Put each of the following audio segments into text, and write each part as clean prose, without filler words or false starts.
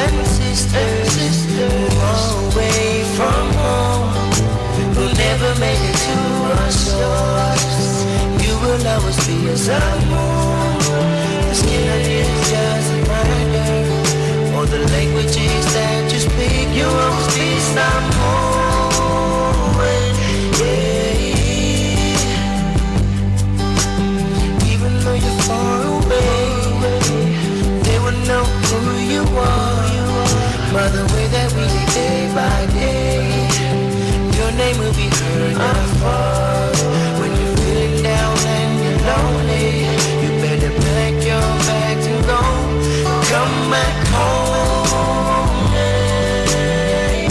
and sisters who are away from home, who never made it to our shores. You will always be a Samoan. The skin on you doesn't matter, or the languages that you speak. You always be Samoan. Yeah. Even though you're far away, they will know who you are by the way that we live day by day. Your name will be heard afar. When you're feeling down and you're lonely, you better pack your bags and go. Come back home. Yeah.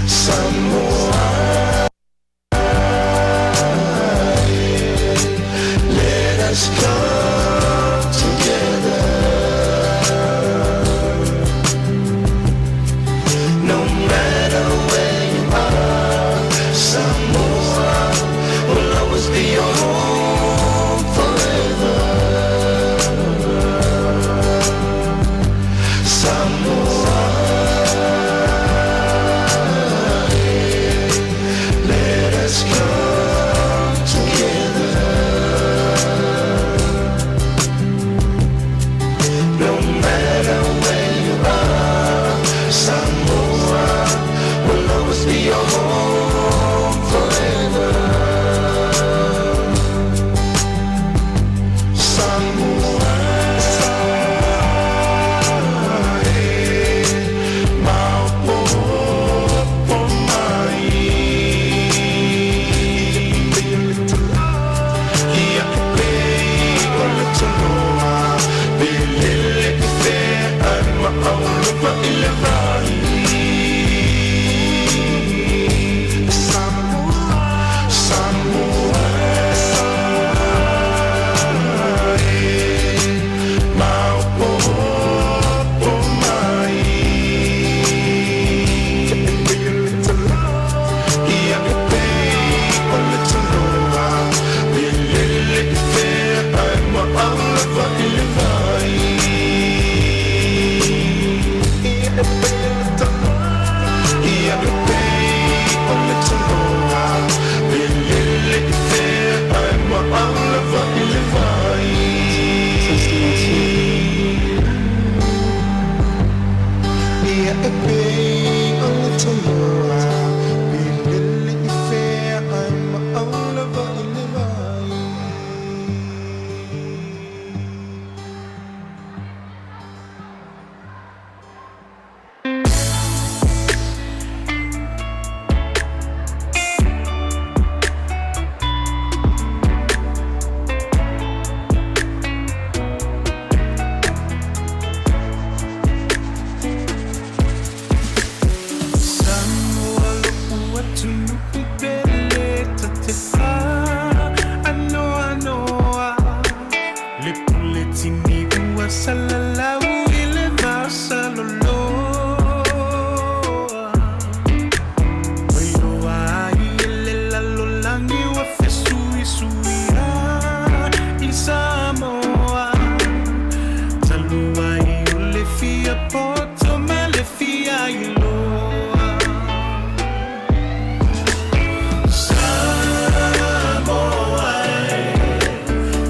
Samoa, let us come together. No matter where you are, Samoa will always be your home forever. Samoa, let us come together. No matter where you are, Samoa will always be your home forever. Samoa, maopopo mai. Ia e pei o le toloa, belele i fea ai ma aulupa i le vai. Samoa, maopopo mai. Ia e pei o le toloa, belele i fea ai ma aulupa i le vai. Ia e pei o le toloa, belele i fea ai ma aulupa i le vai. Ia e pei o le toloa, belele i fea ai ma aulupa i le vai. Samoa lo'u atunuu pele ta te faanoanoa. Le pule tini ua salalau i le vasaloloa. Ua iloa ai e le lalolagi ua fesuisuia i Samoa. Talu ai o le fia poto ma le fia iloa. Samoa e,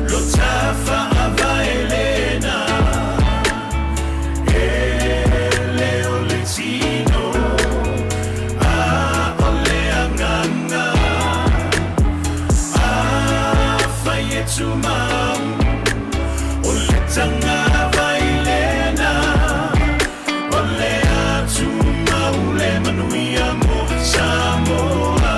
lo tafa avaelena. E le o le tino, a o le agaga. Afai e tumau, o le tagavai lena. O le a tumau le manuia mo Samoa.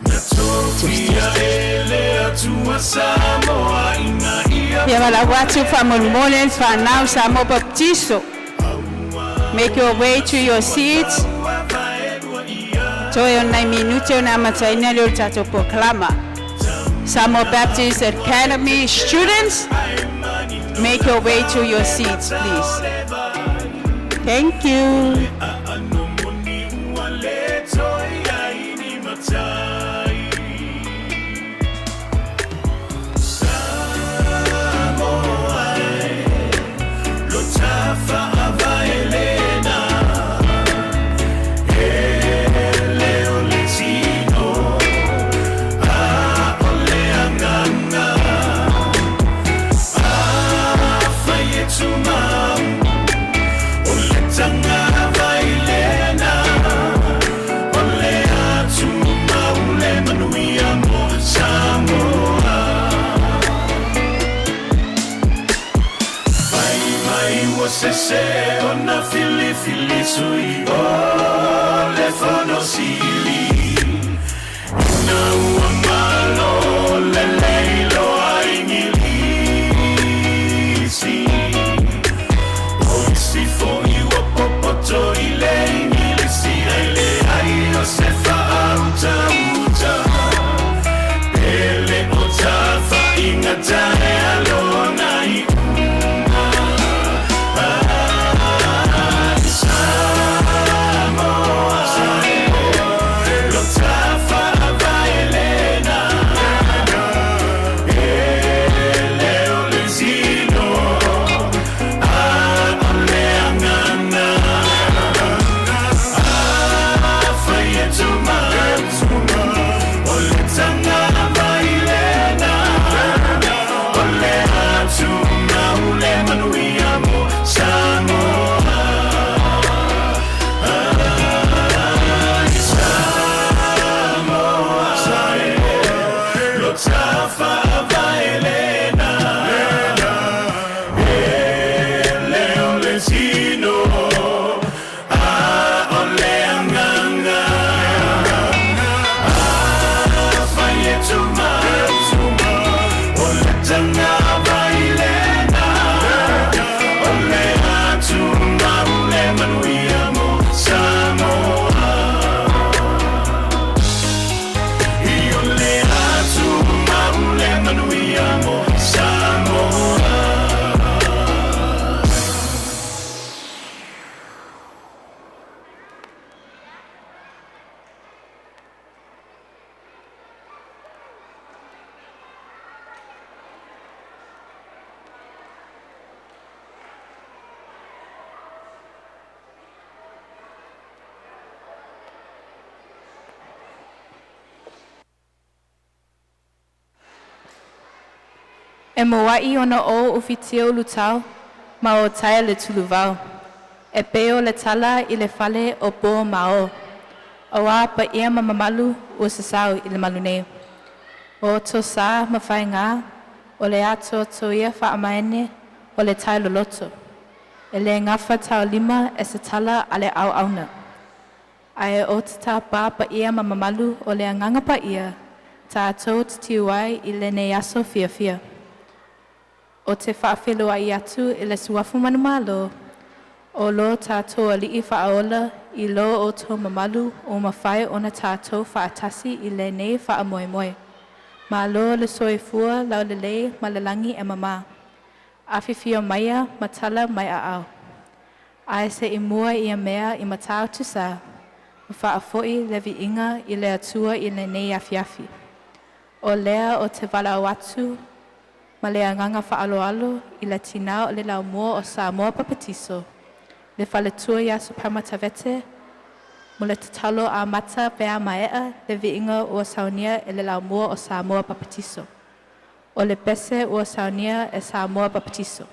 Na tofia e le Atua Samoa ina ia Ia valaau atu faamolemole le fanau Samoa Papatiso. Make your way to your seats. Toe o nai minute ona amataina lea o le tatou polokalama. Samoa Baptist Academy students, make your way to your seats, please. Thank you. Aano moni ua le toe ai ni matai. Samoa. sese ona filifili sui o le fono sili. Ina ua malo lelei loa Igilisi, o isi foi ua popoto i le Igilisi, ae leai o se faautauta. Pe le o tafaigata e alona iuga. Samoa, lo tafaavae lena, e le o le tino, a o le agaga. Afai e tumau, o le tagavai lena, o le atumau le manuia mo Samoa. Samoa, lo tafaavae lena, e le o le tino, a o le agaga. Afai e tumau, o le tagavai lena, o le atumau le manuia mo Samoa. I o le atumau le manuia mo Samoa. E moaʻi ona ou ufitia ulutau, ma o tae le tuluvau. E peo le tala i le fale o po mao. O a pa ia ma mamalu ua sasau i le malu nei. O to sa ma whainga, o le ato to ia whaamaene, o le tai loloto. E le ngafa tau lima e se tala a le au auna. Ae o te tā pā pa ia ma mamalu o le anganga pa ia, tā tau te tiuai i le nei aso fia fia. O te whaawhelo ai atu i le suafu manumalo, o lo tātou ali'i whaaola i lo o tō mamalu o mawhai ona tātou whaatasi i le nei whaamoemoe. Ma lo le soifua lau lelei ma le langi e mama. Awhiwhio maia matala mai a au. Ae se i mua ia mea i matau tu sa, ma whaafoi le viinga i le atua i le nei afiafi. O lea o te walau atu ma le agaga faaaloalo i le tinā o le laumua o Samoa Papatiso, le faletua ia Supauma Tavete, mo le tatalo amata pe a maea le viiga ua saunia e le laumua o Samoa Papatiso. O le pese ua saunia e Samoa Papatiso.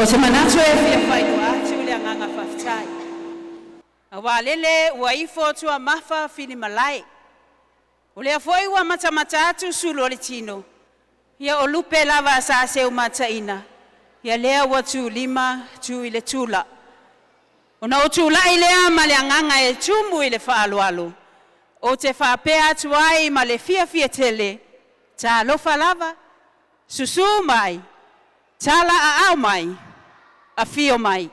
O se manatu e fia faailoa atu le agaga faafetai. Auā lele ua ifo tuamafa filimalai. O lea foi ua matamata atu sulu o le tino. Ia o lupe lava sa seumataina. Ia lea ua tūlima tu i le tula. Ona ou tula'i lea ma le agaga e tumu i le faaaloalo. Ou te faapea atu ai ma le fiafia tele, talofa lava, susū mai, tala aao mai, afio mai.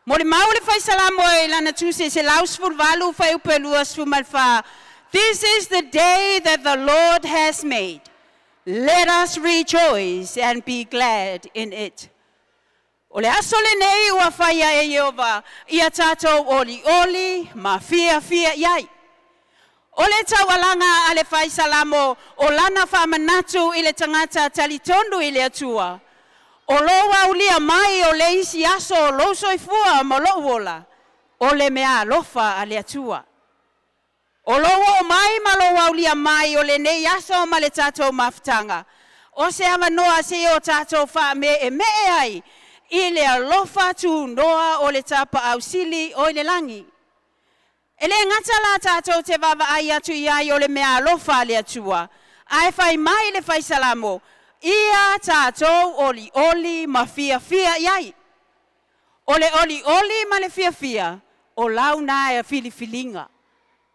Molimau le Fai Salamo i lana Tusi e 118 fuaiupu e 24, "This is the day that the Lord has made. Let us rejoice and be glad in it." O le aso lenei ua faia e Ieova, ia tatou olioli ma fiafia i ai. O le taualaga a le Fai Salamo o lana faamanatu i le tagata talitonu i le Atua. O lou aulia mai o le isi aso o lou soifua ma lou ola, o le meaalofa a le Atua. O lou oo mai ma lou aulia mai o lenei aso ma le tatou mafutaga, o se avanoa se i o tatou faameemee ai i le alofa tunoa o le Tapaau Sili o i le lagi. E le gata la tatou te vaavaai atu i ai o le meaalofa a le Atua, ae fai mai le Fai Salamo, ia tatou olioli ma fiafia i ai. O le olioli ma le fiafia, o lau na e filifiliga.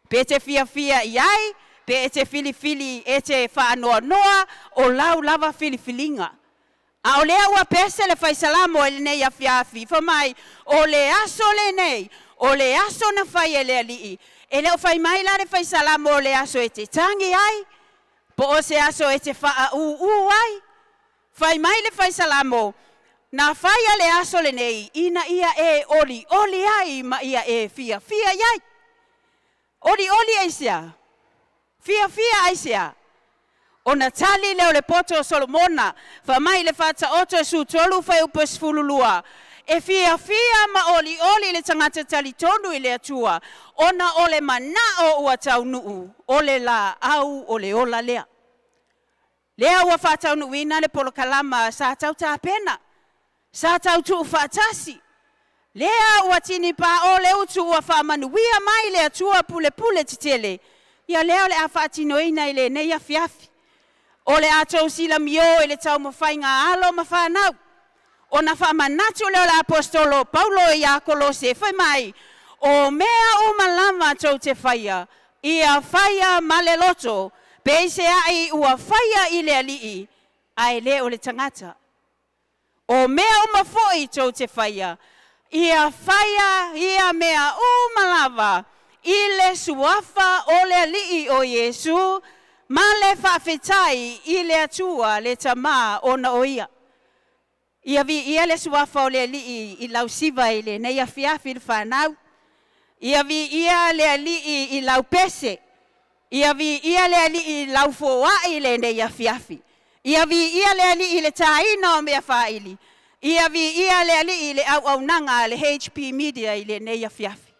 Pe te fiafia i ai, pe e te filifili e te faanoanoa, o lau lava filifiliga. A o lea ua pese le Fai Salamo i lenei afiafi, fai mai, o le aso lenei, o le aso na fai e le Alii. E le o fai mai la le Fai Salamo o le aso e te tagi ai, po o se aso e te faaūū ai. Fai mai le Fai Salamo, na faia le aso lenei ina ia e olioli ai ma ia e fiafia i ai. Olioli aisea? Fiafia aisea? Ona tali lea o le poto o Solomona, fai mai le Faataoto e 13 fuaiupu e 12, e fiafia ma olioli le tagata talitonu i le Atua, ona o le manao ua taunuu, o le laau o le ola lea. Lea ua faataunuuina le polokalama sa tautapena, sa tautuu faatasi. Lea ua tinipao le utu ua faamanuia mai le Atua pulepule tetele. Ia lea o le a faatinoina i lenei afiafi. O le a tou silamio i le taumafaiga a alo ma fanau. Ona faamanatu lea o le Aposetolo Paulo ia Kolose, fai mai, o mea uma lava tou te faia, ia faia ma le loto, peiseai ua faia i le Alii, ae le o le tagata. O mea uma foi tou te faia, ia faia ia mea uma lava i le suafa o le Alii o Iesu, ma le faafetai i le Atua le Tamā ona o ia. Ia viia le suafa o le Alii i lau siva i lenei afiafi le fanau. Ia viia le Alii i lau pese. Ia viia le Alii i lau foai i lenei afiafi. Ia viia le Alii i le taina o mea faili. Ia viia le Alii i le auaunaga a le HP Media i lenei afiafi.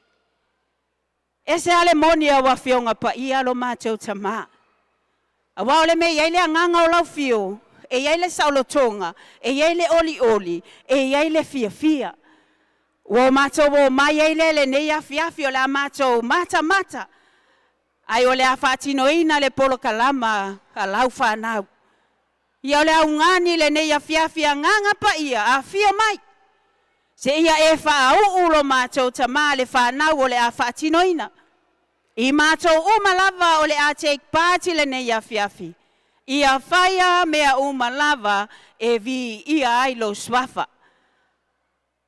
E se ale moni au afioga paia lo matou tamā. Auā o le mea e i ai le agaga o lau fio, e i ai le saolotoga, e i ai le olioli, e i ai le fiafia. Ua o matou o mai ai lea i lenei afiafi o le a matou matamata, ae o le a faatinoina le polokalama a lau fanau. Ia o le augani i lenei afiafi agaga paia, afio mai. Seia e faauu lo matou tamā le fanau o le a faatinoina. I matou uma lava o le a take part i lenei afiafi. Ia faia mea uma lava e viia ai lou suafa.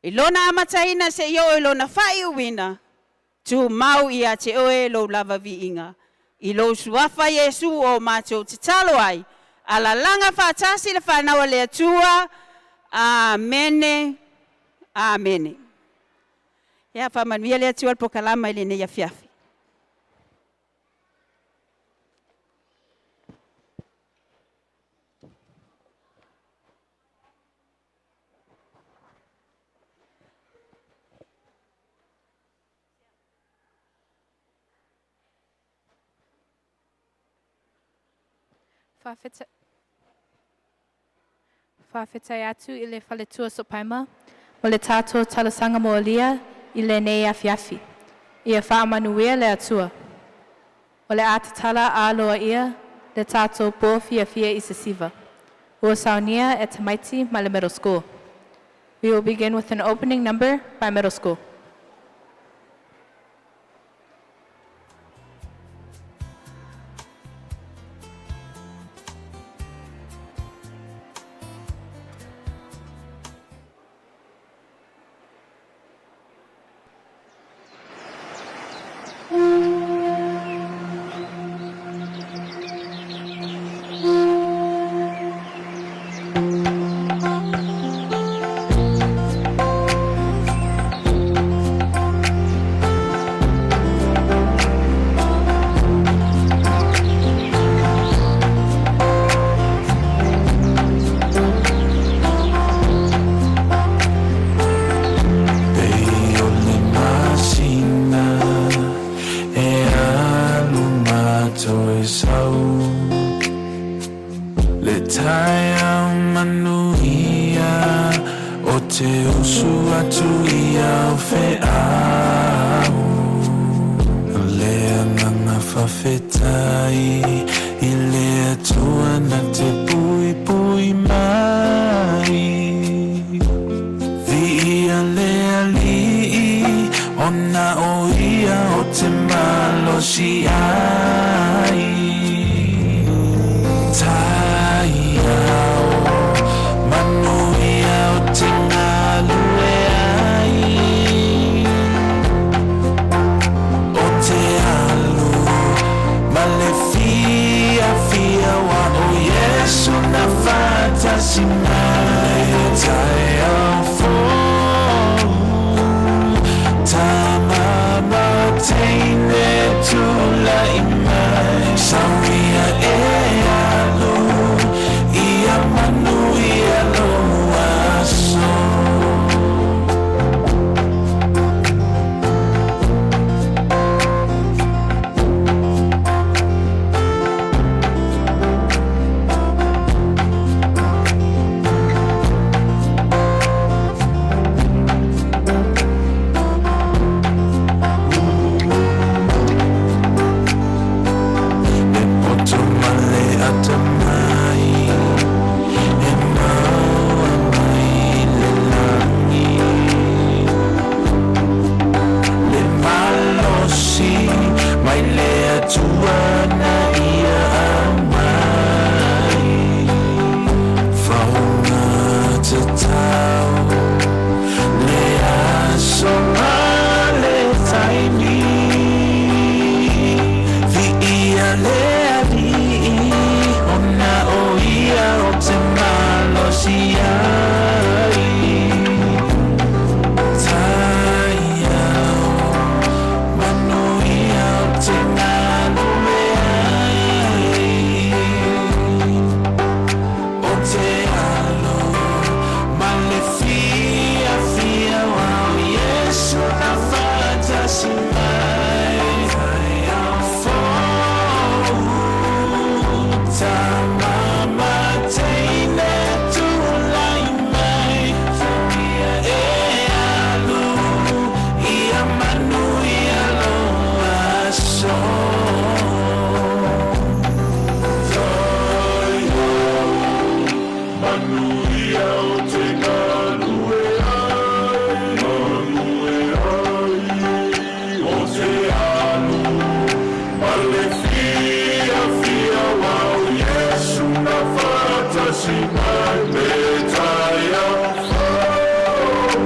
I lona amataina seia oo i lona faaiuina, tumau ia te oe lou lava viiga. I lou suafa Iesu o matou tatalo ai, alalaga faatasi le fanau a le Atua. Amene, amene. Ia faamanuia le Atua i le polokalama i lenei afiafi. Faafetai atu i le faletua Sopaima mo le tatou talosaga molia i lenei afiafi. Ia faamanuia le Atua. O le a tatala aloaia le tatou pō fiafia i sesiva. Ua saunia e tamaiti ma le middle school. We will begin with an opening number by middle school. Pei o le masina e alu ma toe sau Le taeao manuia o te usu atu i au feau Le agaga faafetai i le Atua na te puipui mai Viia le Alii ona o ia o te malosi ai Taiao manuia o te galue ai O te alu ma le fiafia aua o Iesu na faatasi mai Taeao fou Tama ma teine tulai mai Sauia e alu Ia manuia lou aso. Le poto ma le atamai e maua mai le lagi Le malosi mai le Atua na ia aumai Faogatatau le aso ma le taimi Viia le Alii ona o ia o te malosi ai Taiao manuia o te galue ai O te alu ma le fiafia aua o Iesu na faatasi mai Taiao fou Tama ma teine tulai mai Sauia e alu Ia manuia lou aso. Manuia o te galue ai, galue ai, o te alu, ma le fiafia aua o Iesu na faatasi mai le taeao fou.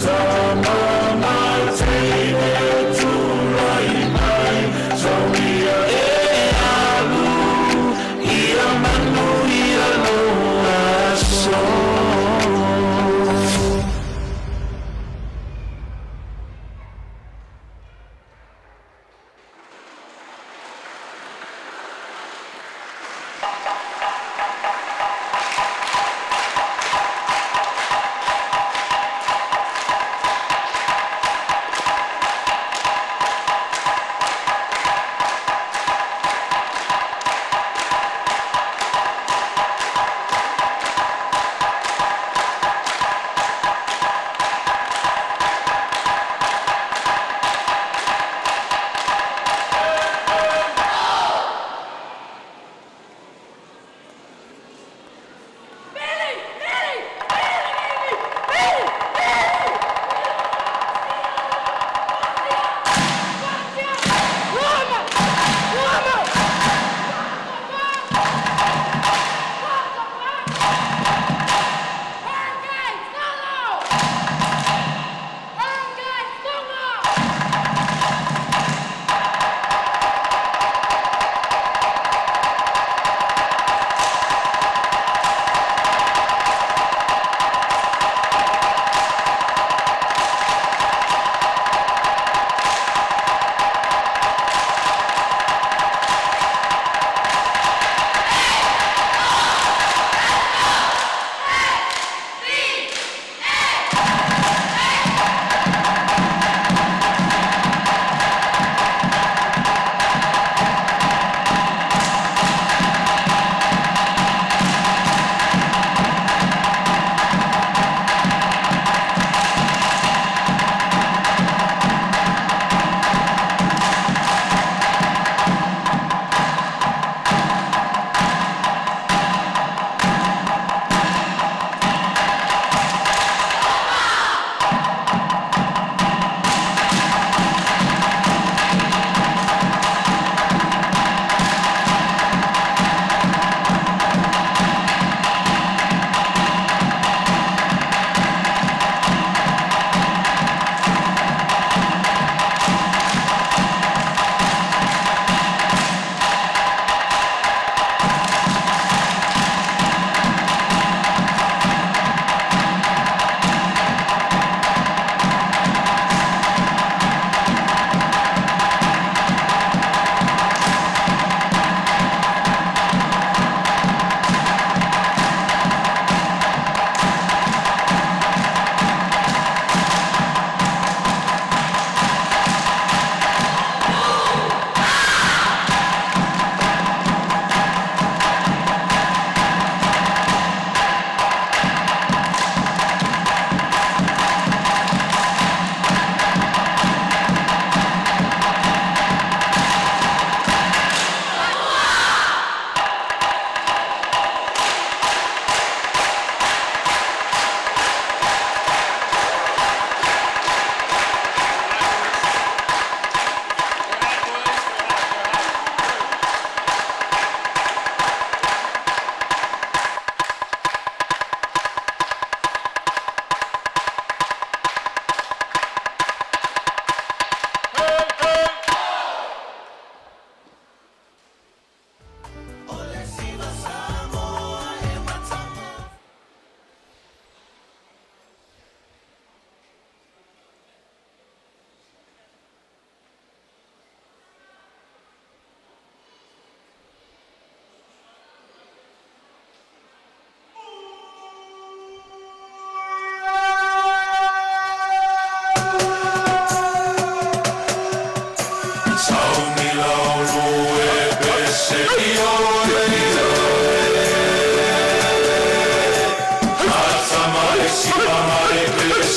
Tama ma teine tulai mai, sauia e alu, ia manuia lou.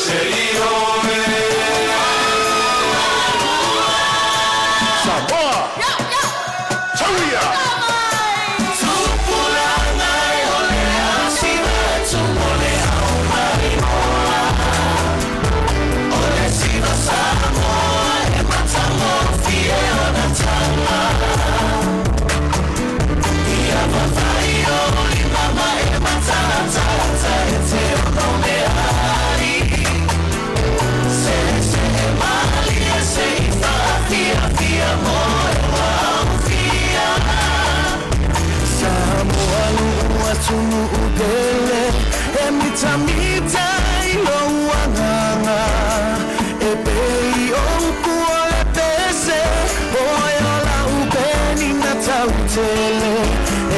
te i oe. Samoa! Tauia! Tupulaga e o le asiva atu mo le ao maimoa. O le siva Samoa e matagofie ona taga. Ia vavai o lima ma e matagatagata e te ono meai. Sese'e malie se i faafiafia mo e uaufia. Samoa lu'u atunu'u pele e mitamita i lou agaga e pei o upu o le pese oe o lau penina tautele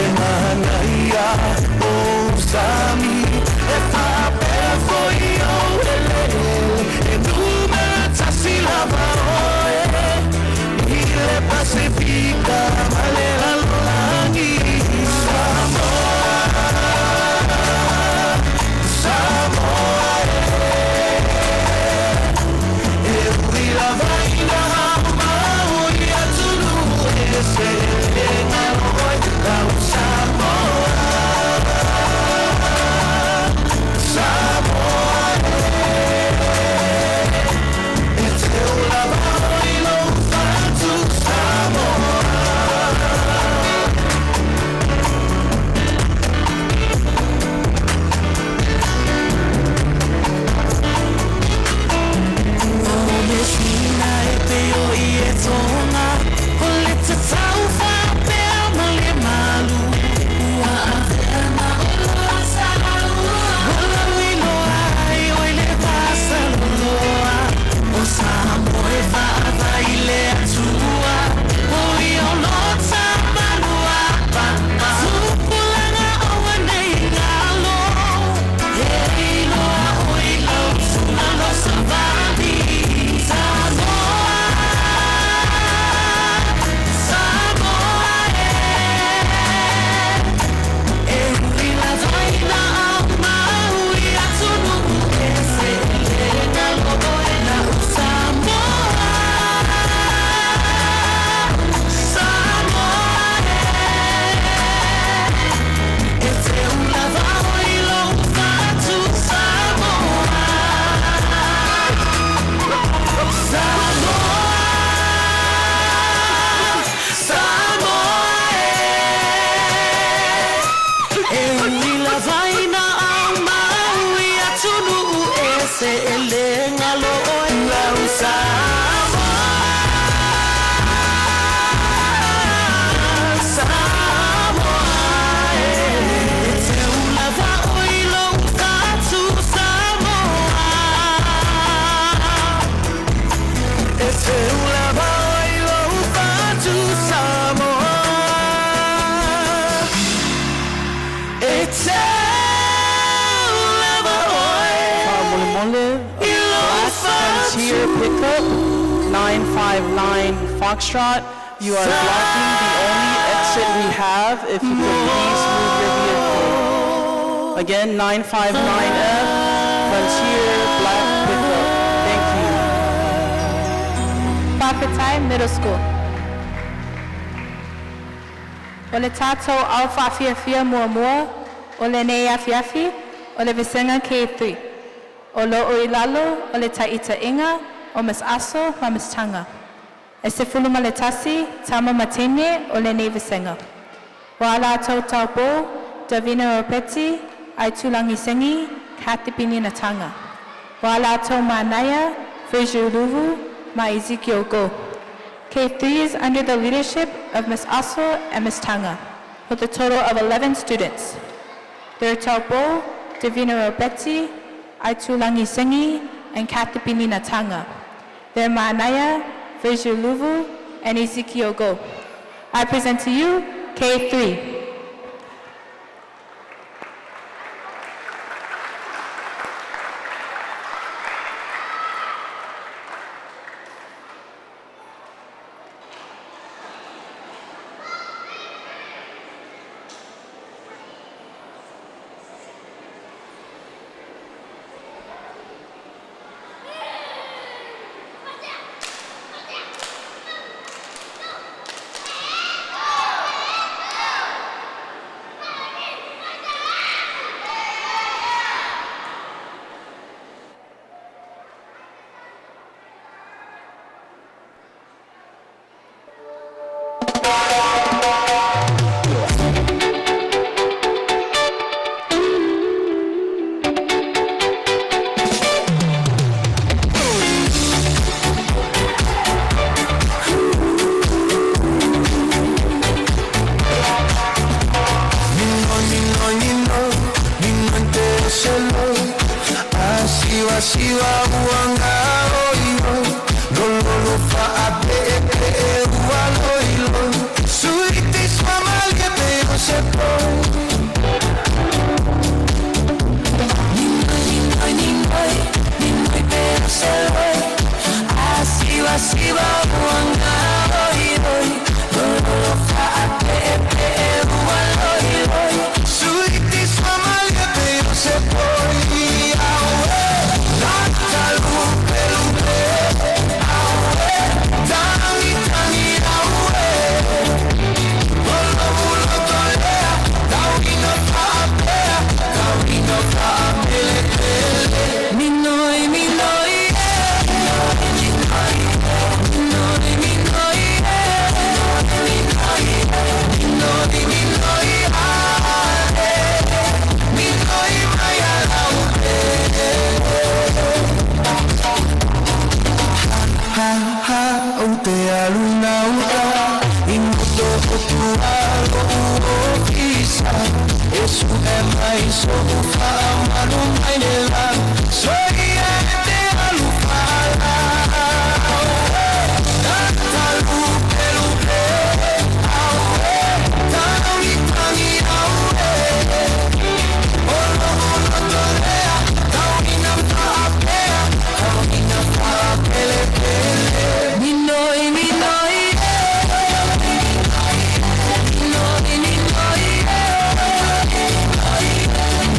e manaia ou sami e faapea foi ou eleele e numera tasi lava oe i le Pasefika ma le lalolagi. Samoa, Samoa e ui lava ina aumau i atunuu ese e le galo oe lau Samoa. Samoa e te ula lava oe i lou fatu Samoa. O le sina e pei o i e tonga o le tatau faapea ma le malu ua avea ma oloa saua o lau iloa ai oi le vasaloloa o Samoa e faavae i le Atua o ia o lota malua papa tupulaga aua nei galo e iloa oi lau tuna savali. Samoa, Samoa e ui lava ina aumau i atunuu ese e le galo oe lau Samoa. Samoa e te ula lava oe i lou fatu Samoa. Samoa, Samoa e ui lava ina aumau i atunuu ese e le galo oe lau Samoa. Samoa e te ula lava oe i lou fatu Samoa. E te ula lava oe i lou fatu Samoa. E te ula lava oe Mole i lou Black Frontier Pickup 959 Foxtrot. You are blocking the only exit we have. If you could please move your vehicle. Again, 959F Frontier Black Pickup. Thank you. Fa'afetai Middle School. O le tātou au whaafiafia muamua o lenei afiafi o le Vasega K3. O lo o i lalo o le taʻitaʻiga o Miss Aso ma Miss Tanga. E 11 tama ma teine o lenei vasega. Ua a latou taupō, Davina Ropeti, Aitulagi Segi, Katipini Natanga. Ua a latou manaia, Fraser Luvu, ma Ezekiel Go. K3 is under the leadership of Ms. Aso and Ms. Tanga, with a total of 11 students. Their taupō, Davina Robetti, Aitulangi Sengi, and Katipini Natanga. Their manaia, Fraser Luvu, and Ezekiel Go. I present to you K3. se loi Asiwa siwa uanga oi oi Lololo fa a pe e pe e ua loi loi Suiti swa malie pe o se poi Ninoi, ninoi, ninoi pe o se loi Asiwa siwa uanga oi oi Lololo fa a pe e pe e ua loi loi Suiti swa malie pe o se poi Aue, lata lupe lupe Aue, tangi tangi aue Olo ulo tolea, tau ino faapea, tau ino faapele pele. Minoi, minoi, eh. Minoi, minoi, eh. Minoi, minoi, ah, eh. Minoi mai ala upe. Ha, ha, o te aluna uta, i moto o tua lo o fisa. E su e mai so u wha malu mai le la. So i e te alu whala. Tata lupe lupe, aue, tangi tangi aue. Olo olo tolea, tau ina whaapea, tau ina whaapele pele. Minoi, minoi, eh. Minoi, minoi, eh.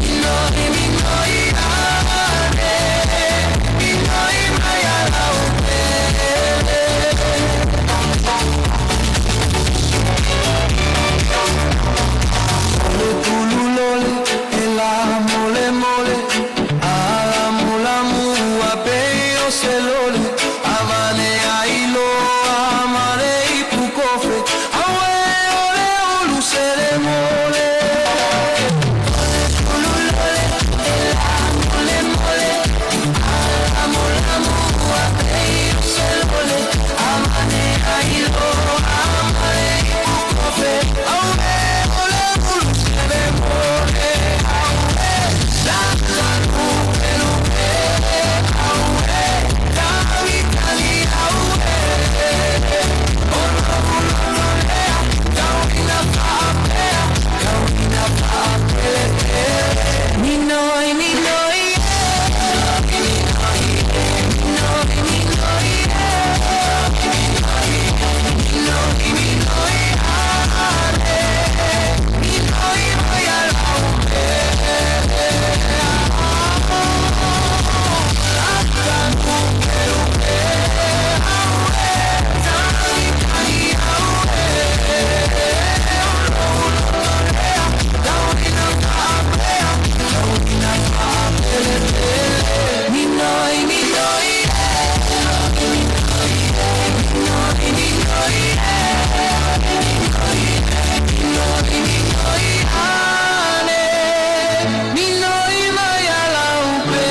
Minoi, minoi, ah, eh. Minoi mai ala upe. Ole tulu lole, ela mole mole, ala mula mua pe o se lole, avane ailo amare i pukofe, awe ole olu sere mole. Ole tulu lole, ela mole mole, ala mula mua pe o se lole, amane ailo amare i pukofe, awe ole olu sere mole. Awe, la la lupe lupe, awe, tangi tangi awe. Olo ulo lolea, tau ina whaapea, tau ina whaapele pele. Minoi, minoi, eh. Minoi, minoi, eh. Minoi, minoi, ah, eh. Minoi mai ala upe. Lata lupe lupe, aue, tangi tangi aue. Olo ulo tolea, tau ina whaapea, tau ina whaapele pele. Minoi, minoi, eh. Minoi, minoi, eh. Minoi, minoi, ane. Minoi mai ala upe.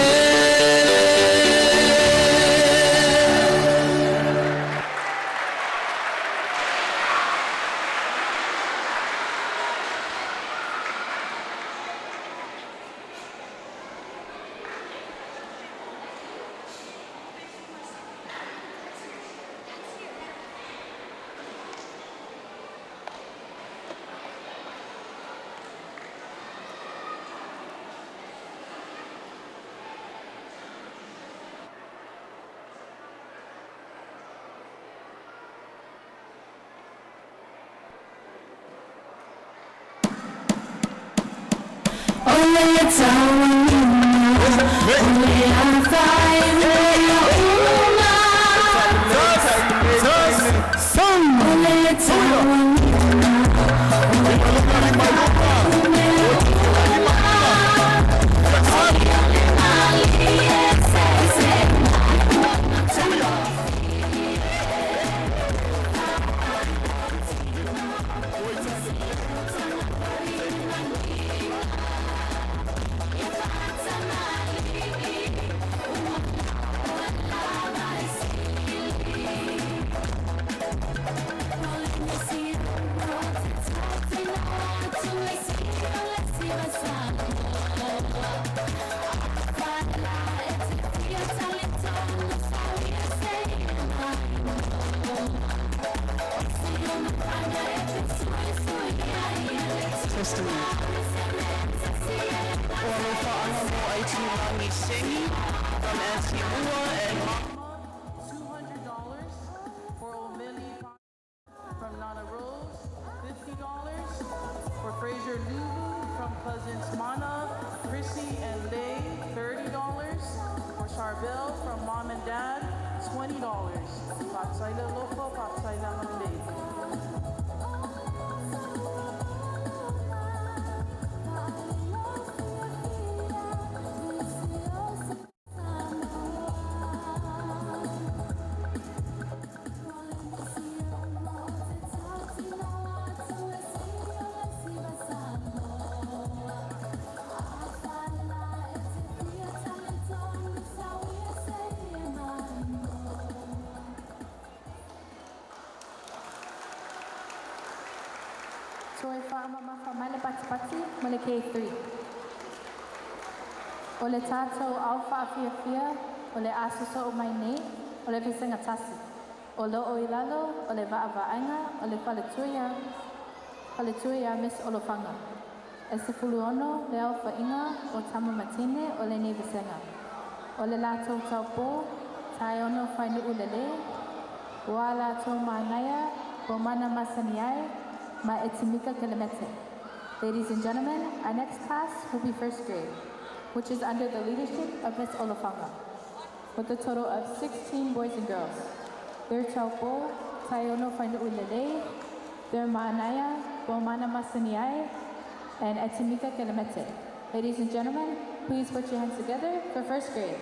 Ole tau ole afai uma. Ole tau Thank you. Fa'anono Aitulagi Sengi from Auntie Ua and Mama, $200. For Omeli from Nana Rose, $50. For Fraser Lulu from Cousins Mana, Chrissy and Lay, $30. For Charbel from Mom and Dad, $20. Fatsaila Lofo, Fatsaila Malei. Toi whaamamafa mai le patipati mo le K3. O le tātou au whaafiafia o le asoso o mai nei o le Visenga Tasi. O lo o ilalo o le vaavaaiga o le faletuia, faletuia Miss Olofanga. E se fuluono le au whainga o tama matine o le nei Visenga. O le lātou taupō, tae ono whainu'u lele, ua lātou mānaia, o mana masani ai, ma etimika kelemete. Ladies and gentlemen, our next class will be first grade, which is under the leadership of Ms. Olafanga, with a total of 16 boys and girls. Their taupo, taiono whainu'ulele, their ma'anaya, bomana masaniai, and etimika kelemete. Ladies and gentlemen, please put your hands together for first grade.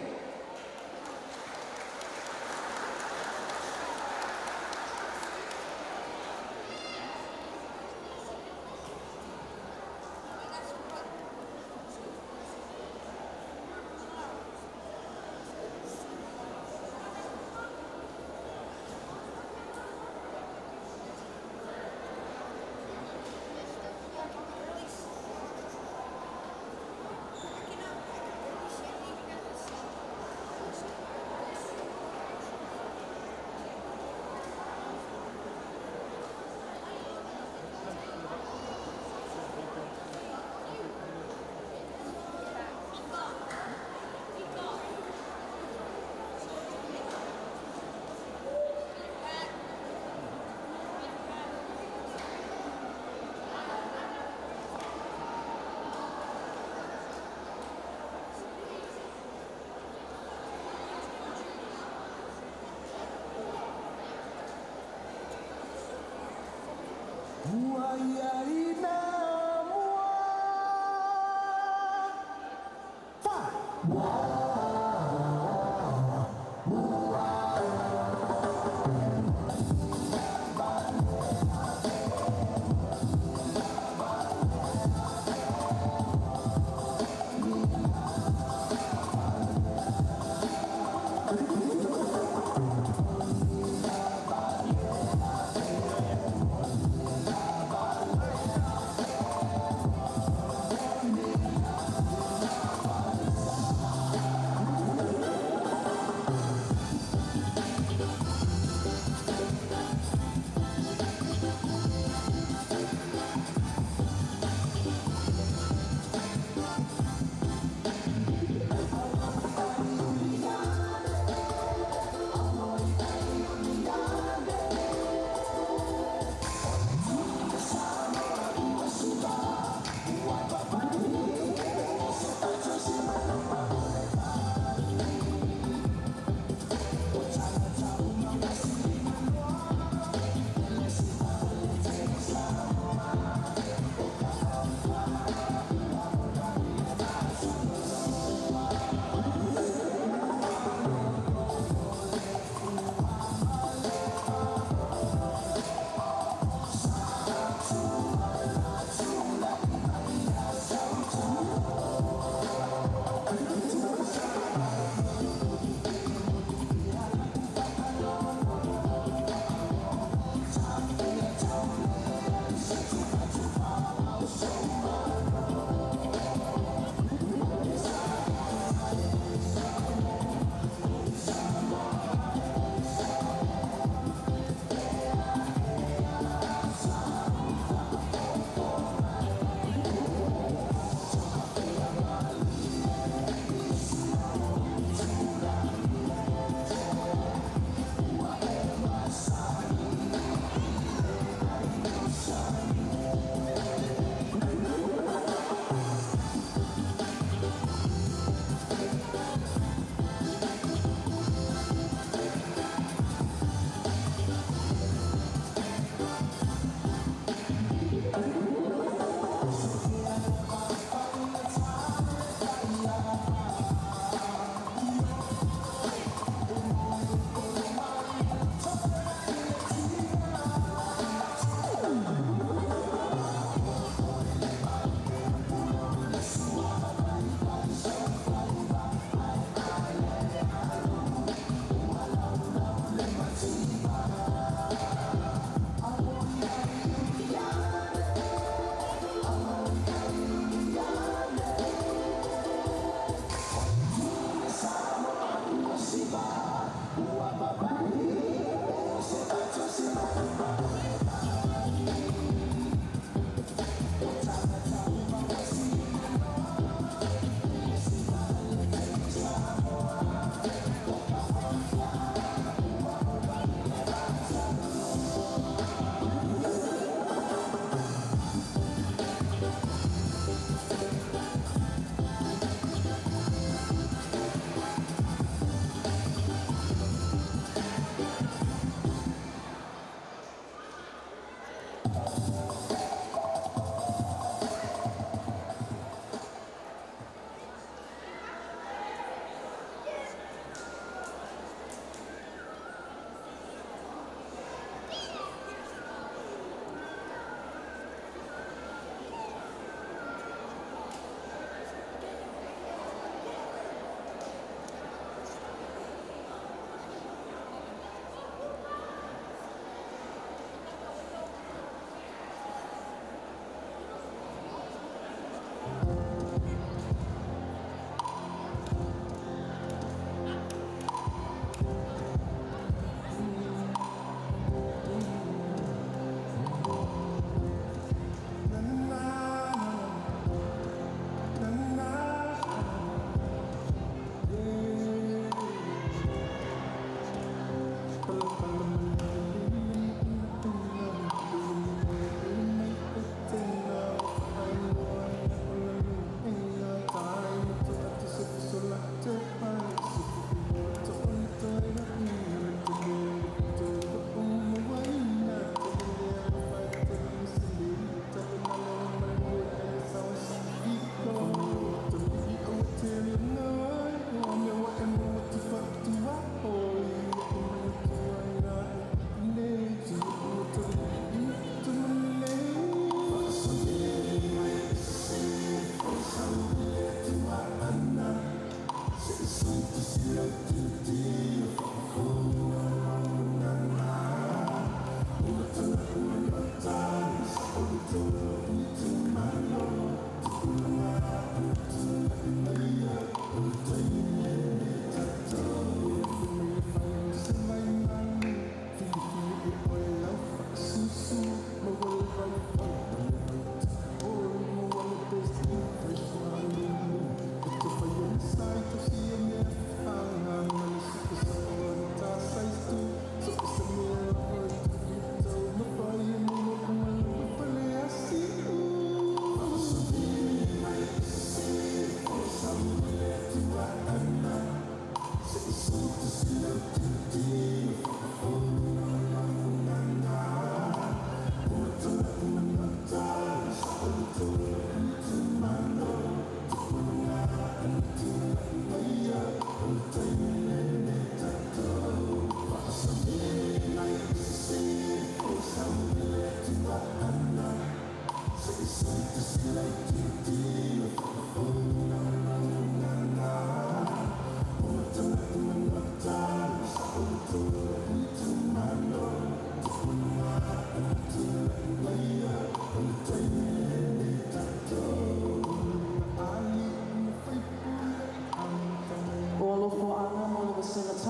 Ua ia ina mua. Fa.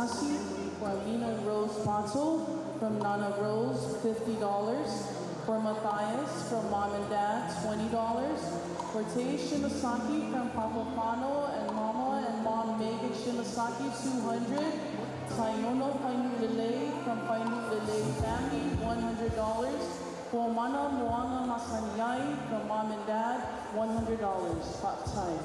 tasi for Alina Rose Pato from Nana Rose, $50. For Matthias from Mom and Dad, $20. For Tay Shimasaki from Papa Fano and Mama and Mom Megan Shimasaki, $200. Tayono Fainulele from Fainulele family, $100. For Mana Moana Masaniai from Mom and Dad, $100. Fa'atai.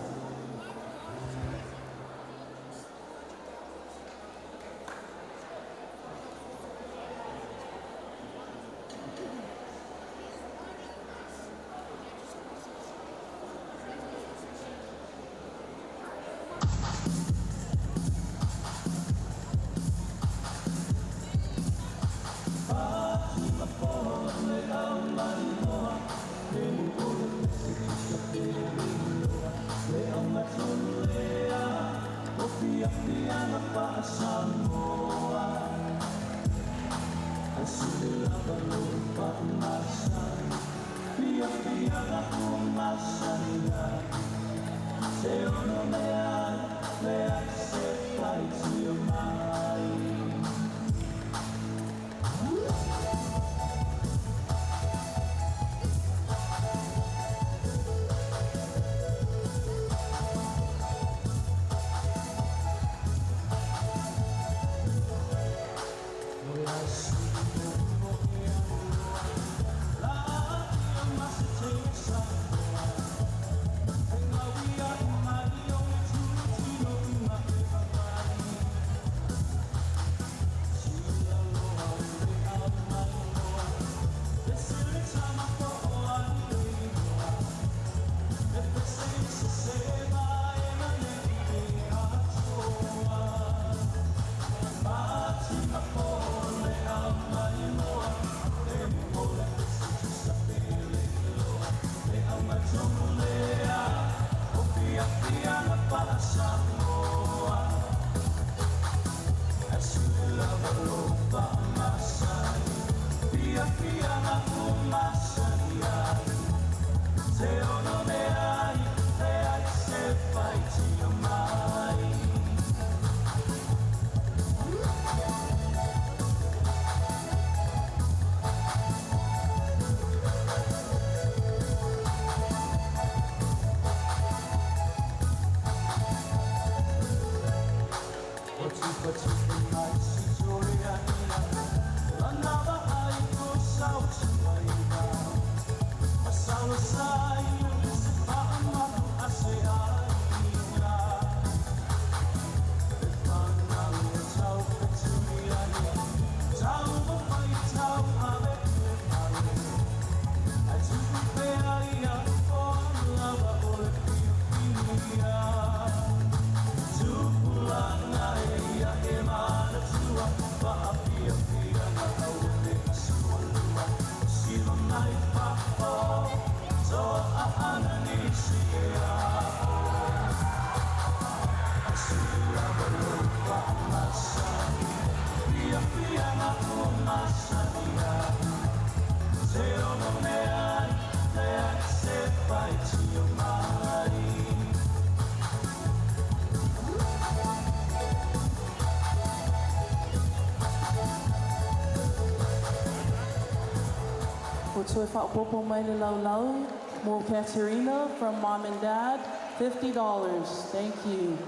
O toe whaopopo mai le laulau mo Katerina from Mom and Dad, $50. Thank you.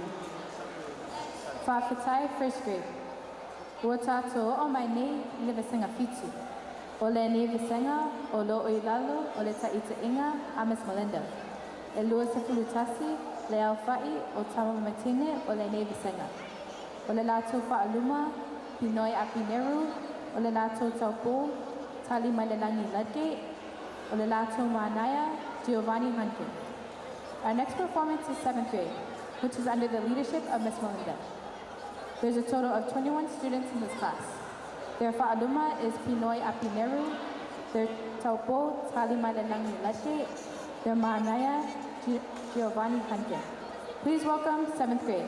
Fa'afetai first grade. Ua tātou o mai nei i le vasenga fitu. O lenei vasenga o lo o i lalo o le ta'ita'iga a Miss Melinda. E 21 le aufa'i o tama ma teine o lenei vasenga. O le latou fa'aluma, Pinoi Apineru, o le latou taupō, Tali Mailelagi Ludgate, o le latou manaia, Giovanni Hunkin. Our next performance is seventh grade, which is under the leadership of Miss Melinda. There's a total of 21 students in this class. Their fa'aluma is Pinoy Apineru, their taupo, Tali Mailelagi Ludgate, their manaia, Giovanni Hunkin. Please welcome seventh grade.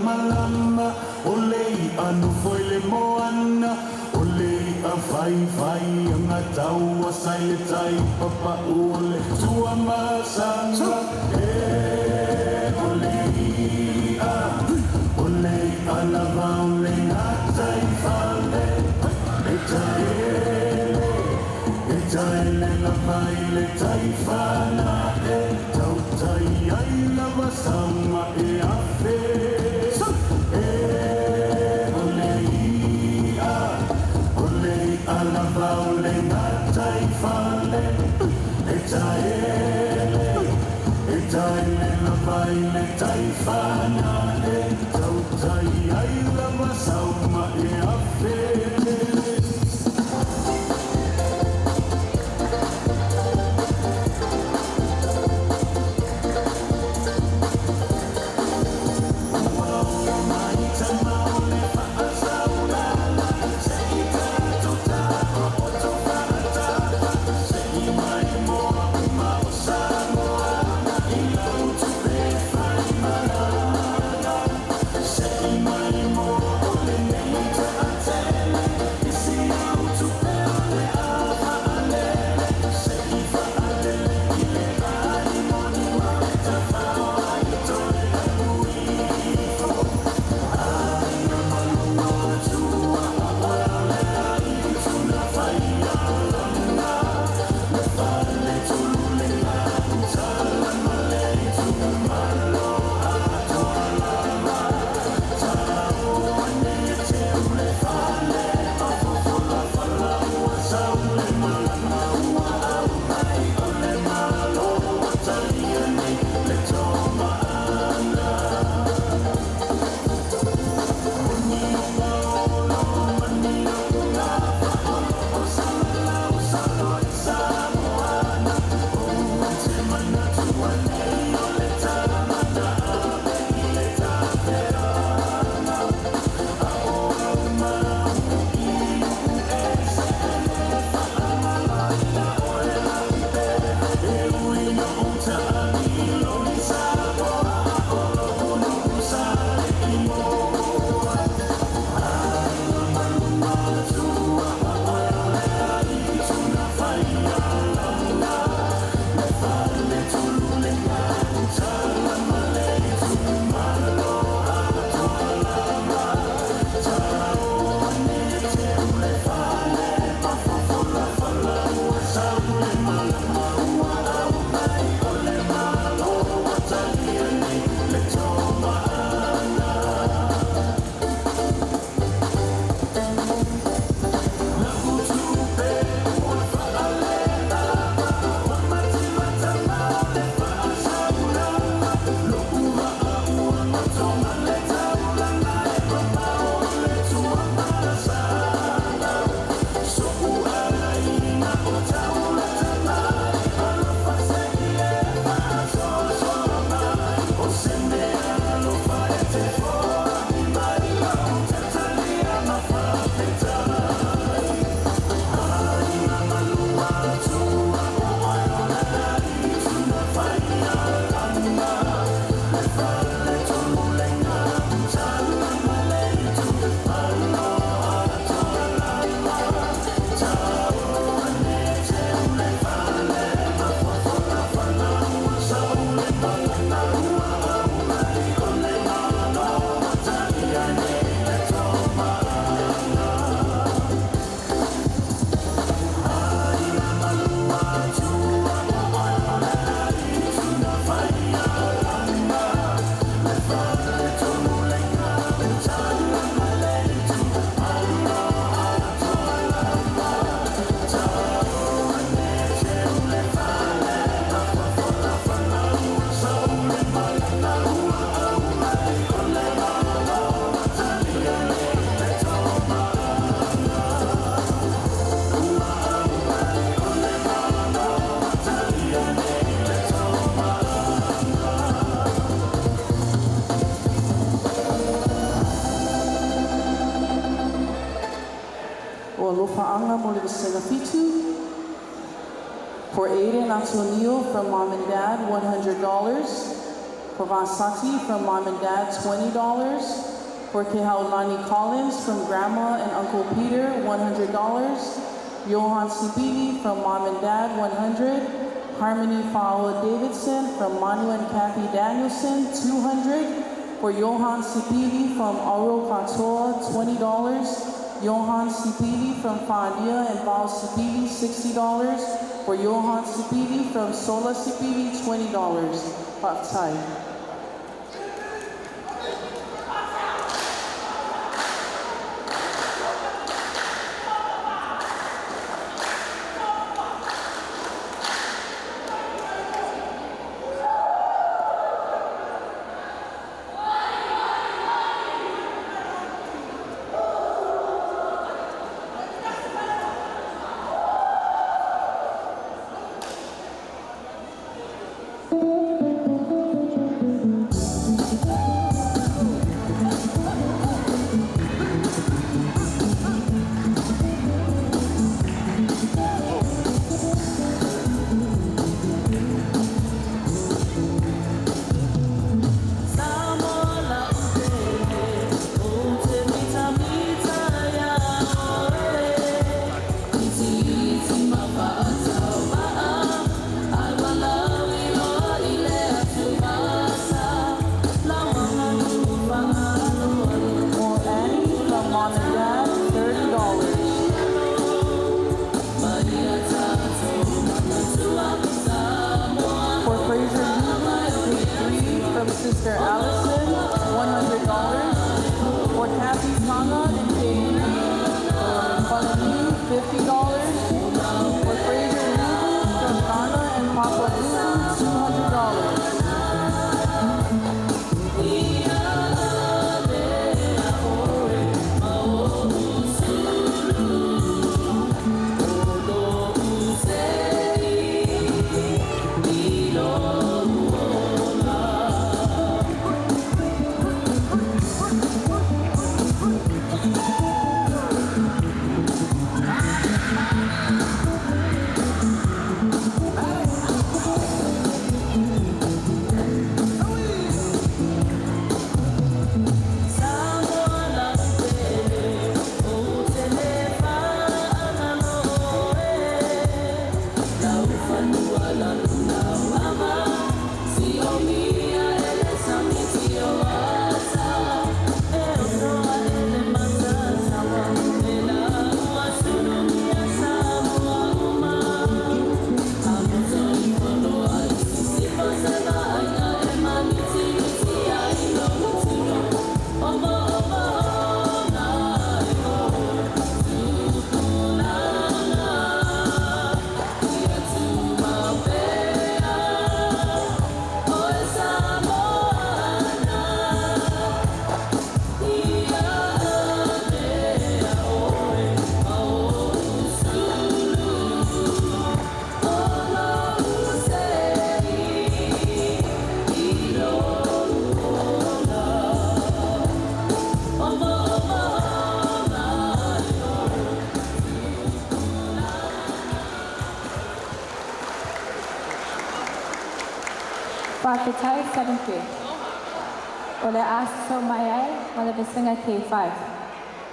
malamalama O le i'a nofo i le moana O le i'a faifai agatau sa i le tai Papa'u o le Tuamasaga E o le i'a O le i'a lava o le gataifale E taele E taele lava i le taifana E tautai ai lava sama e afe E o le i'a O le i'a lava o le gataifale E taele E taele lava i le taifana E tautai ai lava sauma e afe. O Alofa A'anga mo le Vasega 7. For Aiden Antonio from mom and dad, $100. For Vasati from Mom and Dad, $20. For Kehaulani Collins from Grandma and Uncle Peter, $100. Johan Sipili from Mom and Dad, $100. Harmony Fowler Davidson from Manu and Kathy Danielson, $200. For Johan Sipili from Oro Katoa, $20. Johan Sipili from Fania and Val Sipili, $60. For Johan Sipili from Sola Sipili, $20. Baptai. For Annie from Mom and Dad, $30. For Fraser Newton, grade 3 from Sister Allison, $100. For Kathy Tonga and Katie from $50. For Fraser Newton from Ghana and Papua Newton, $200. Whakatai 7Q. O le aso mai ai, o le vesenga K5.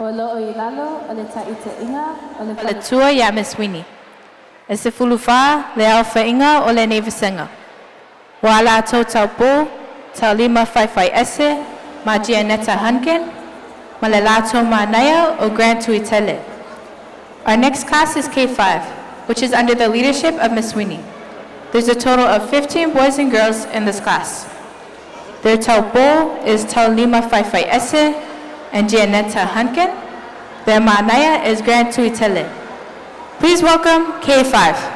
O lo o i lalo, o le taita inga, o le O le tua ia Miss Winnie. E se fuluwha le au whainga o le nei vesenga. Wa la tau tau pō, tau lima whai whai ese, ma Gianetta Hunkin, ma le lātou manaia o Grant Tuitele. Our next class is K5, which is under the leadership of Miss Winnie. There's a total of 15 boys and girls in this class. Their tau pō is tau lima whai whai ese and Gianetta Hunkin. Their manaia is Grant Tuitele. Please welcome K5.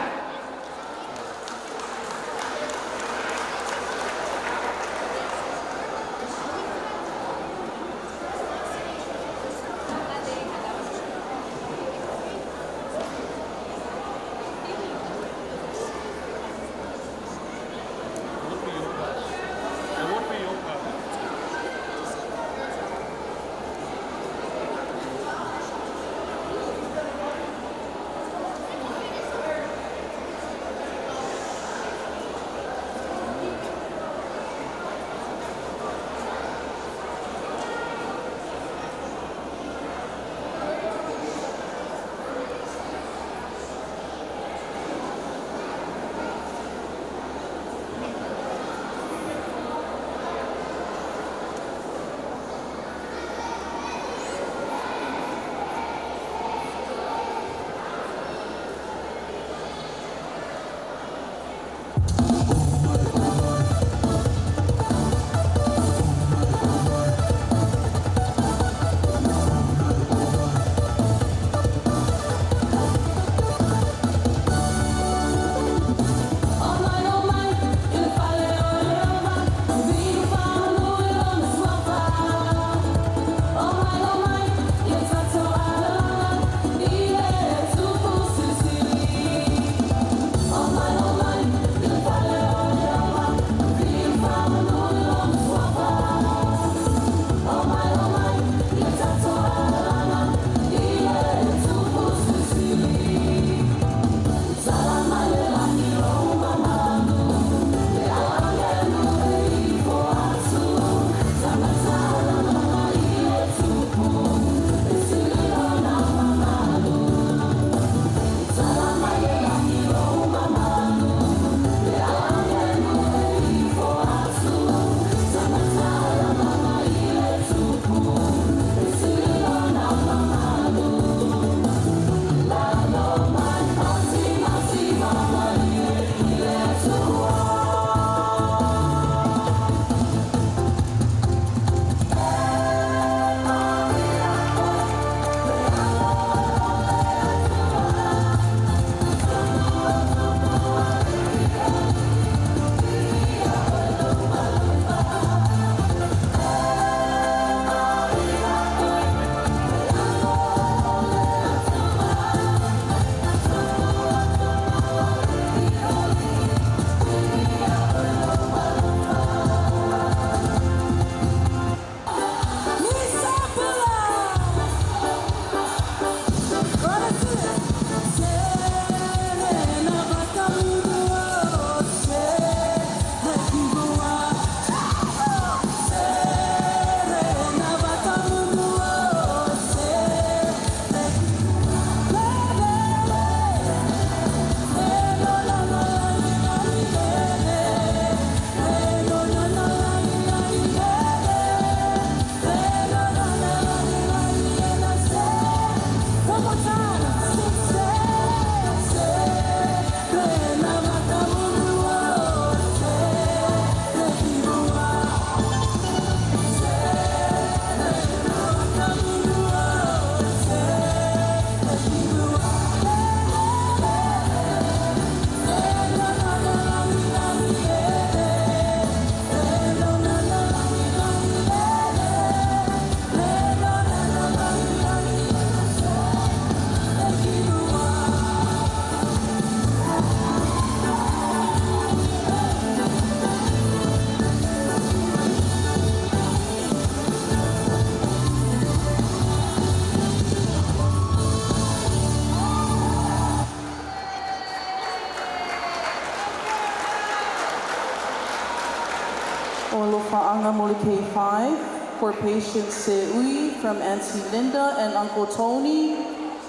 Fa'afiafiaga mo le K5 for Patience Seui from Auntie Linda and Uncle Tony,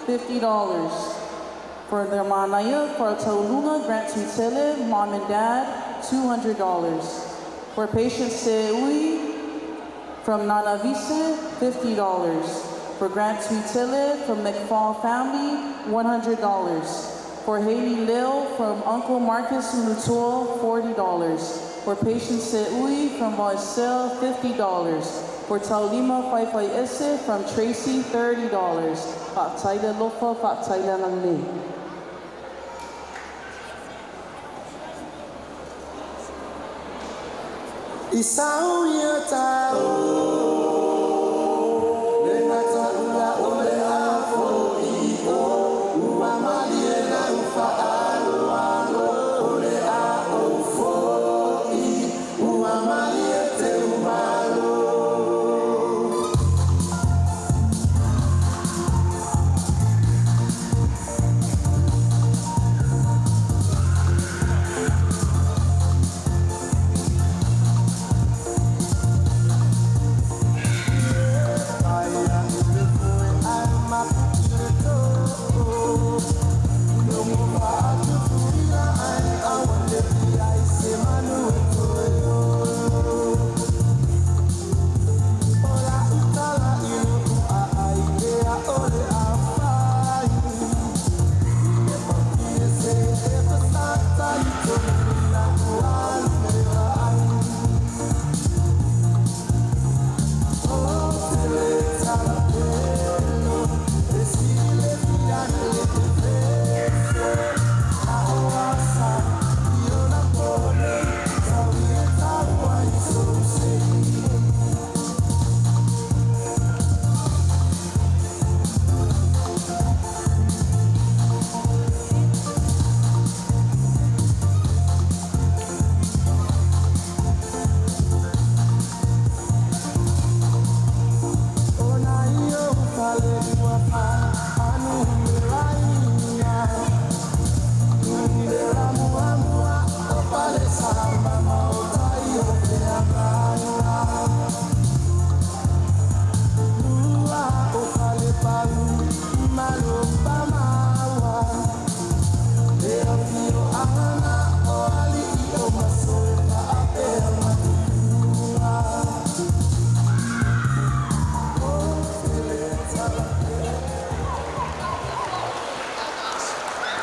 $50. For their manaia, for Taulunga, Grant Tuitele, Mom and Dad, $200. For Patience Seui from Nana Vise, $50. For Grant Tuitele from McFall Family, $100. For Haley Lil from Uncle Marcus Mutua, $40. For Patience Seui from Voicel, $50. For Taulima Faifai Ese from Tracy, $30. Fa'ataile lofa, fa'ataile agalelei. Isau ia tau le mataula o le afo i o ua malie na ufa aloalo o le a ou fo'i ua malie te umalo.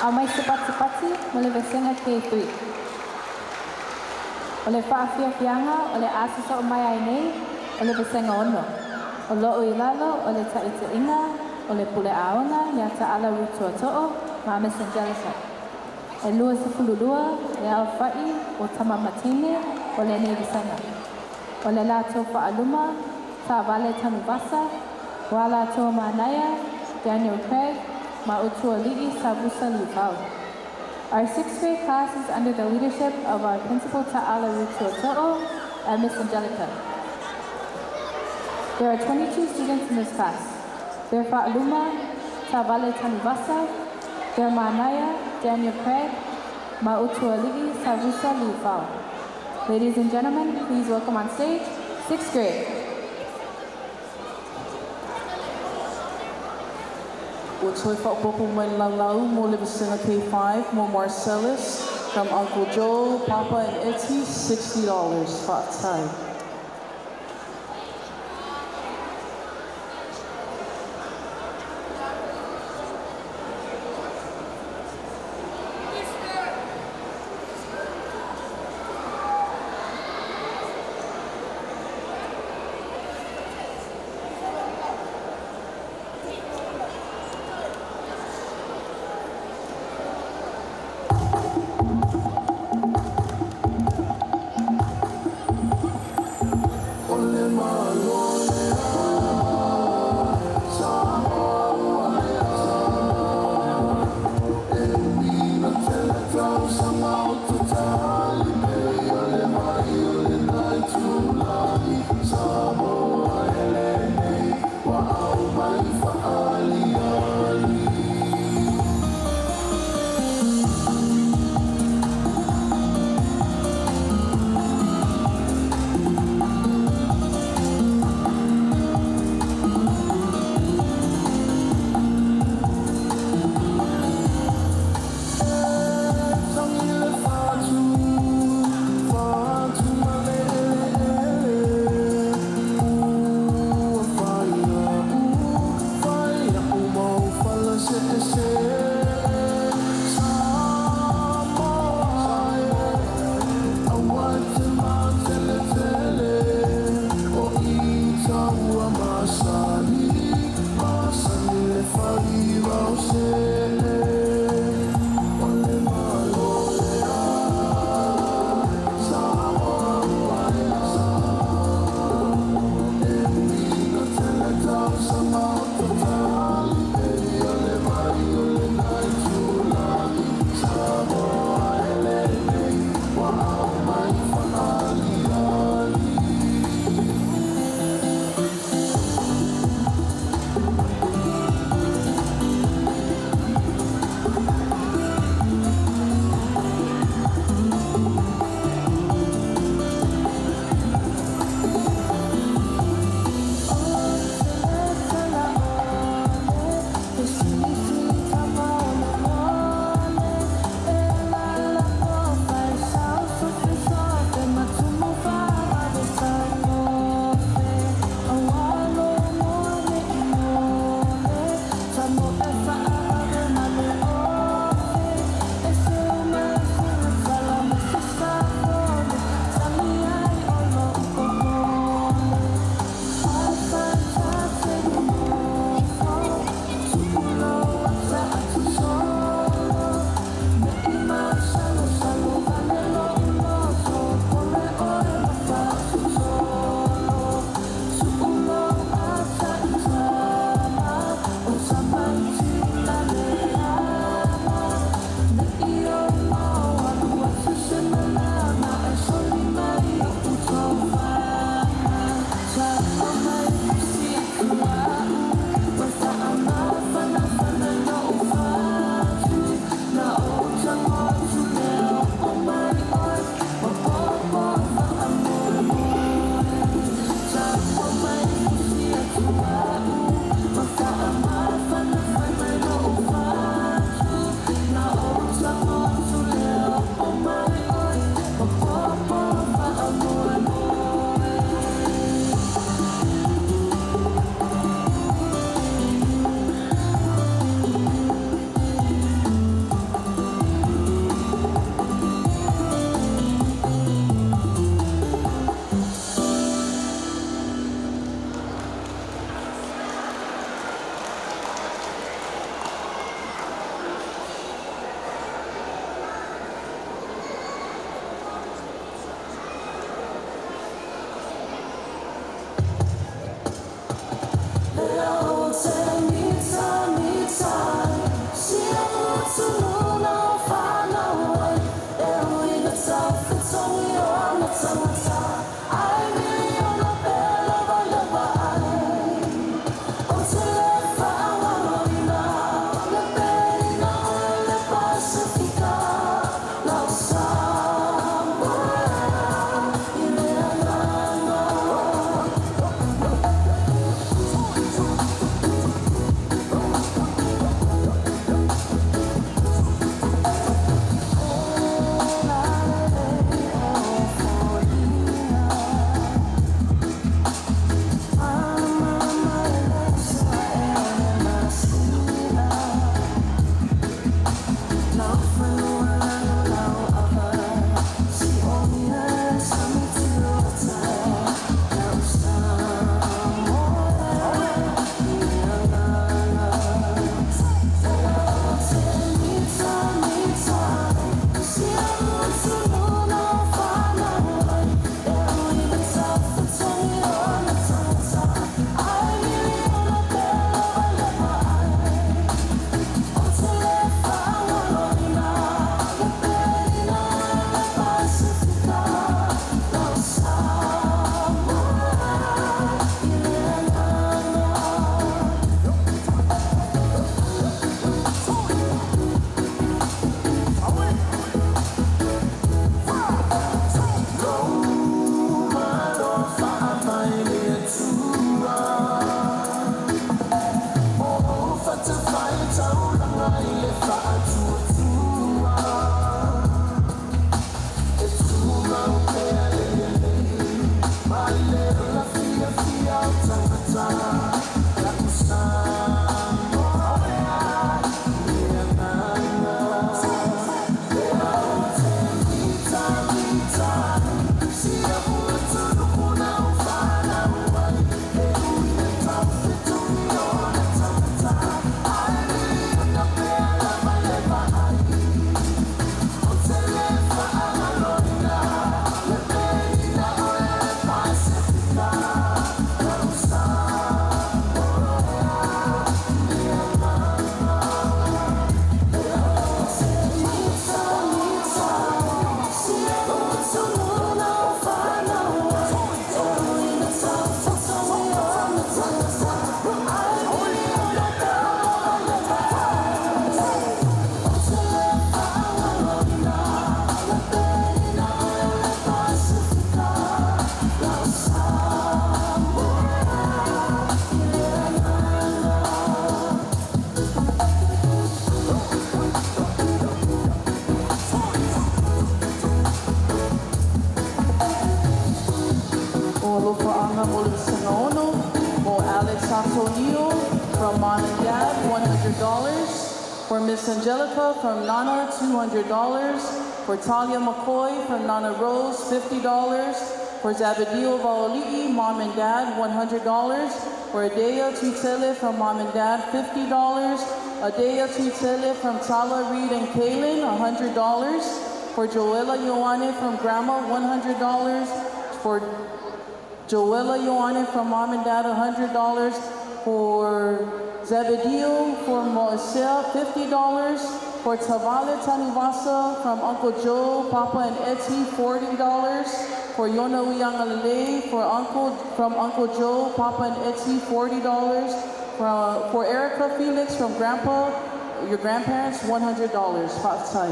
Au mai se patipati mo le vasega K3. O le fa'afiafiaga o le aso sa'o mai ai nei o le vasega ono. O lo'o i lalo o le ta'ita'iga o le pule a'oga iā Ta'ala Ruth Tuato'o ma Miss Angelica. E 22 le aofa'i o tama ma teine o lenei vasega. O le latou fa'aluma, Ta'avale Tanuvasa, ua latou manaia, Daniel Craig, ma Utuali'i Savusa Liufau. Our sixth grade class is under the leadership of our principal Ta'ala Ruth Tuato'o and Miss Angelica. There are 22 students in this class. Their fa'aluma, Tavale Tanuvasa, their manaia, Daniel Craig, Ma'utuali'i Savusa Liufau. Ladies and gentlemen, please welcome on stage, sixth grade. Ua toe fa'aopoopo mai le laulau mo le vasega K5 mo Marcellus from Uncle Joe, Papa and Eti, $60. Fa'atai. O alofa anga mo le Sangaono, mo Alex Antonio from Mom and Dad, $100. For Miss Angelica from Nana, $200. For Talia McCoy from Nana Rose, $50. For Zabadio Vaoli'i, Mom and Dad, $100. For Adea Tutele from Mom and Dad, $50. Adea Tutele from Tala Reed and Kaylin, $100. For Joella Ioane from Grandma, $100. For Joella Ioane from Mom and Dad, $100. For Zebedeo for Moisea, $50. For Tavale Tanivasa from Uncle Joe, Papa and Eti, $40. For Yona Uyangalele for Uncle, from Uncle Joe, Papa and Eti, $40. For Erica Felix from Grandpa, your grandparents, $100. Fa'atai.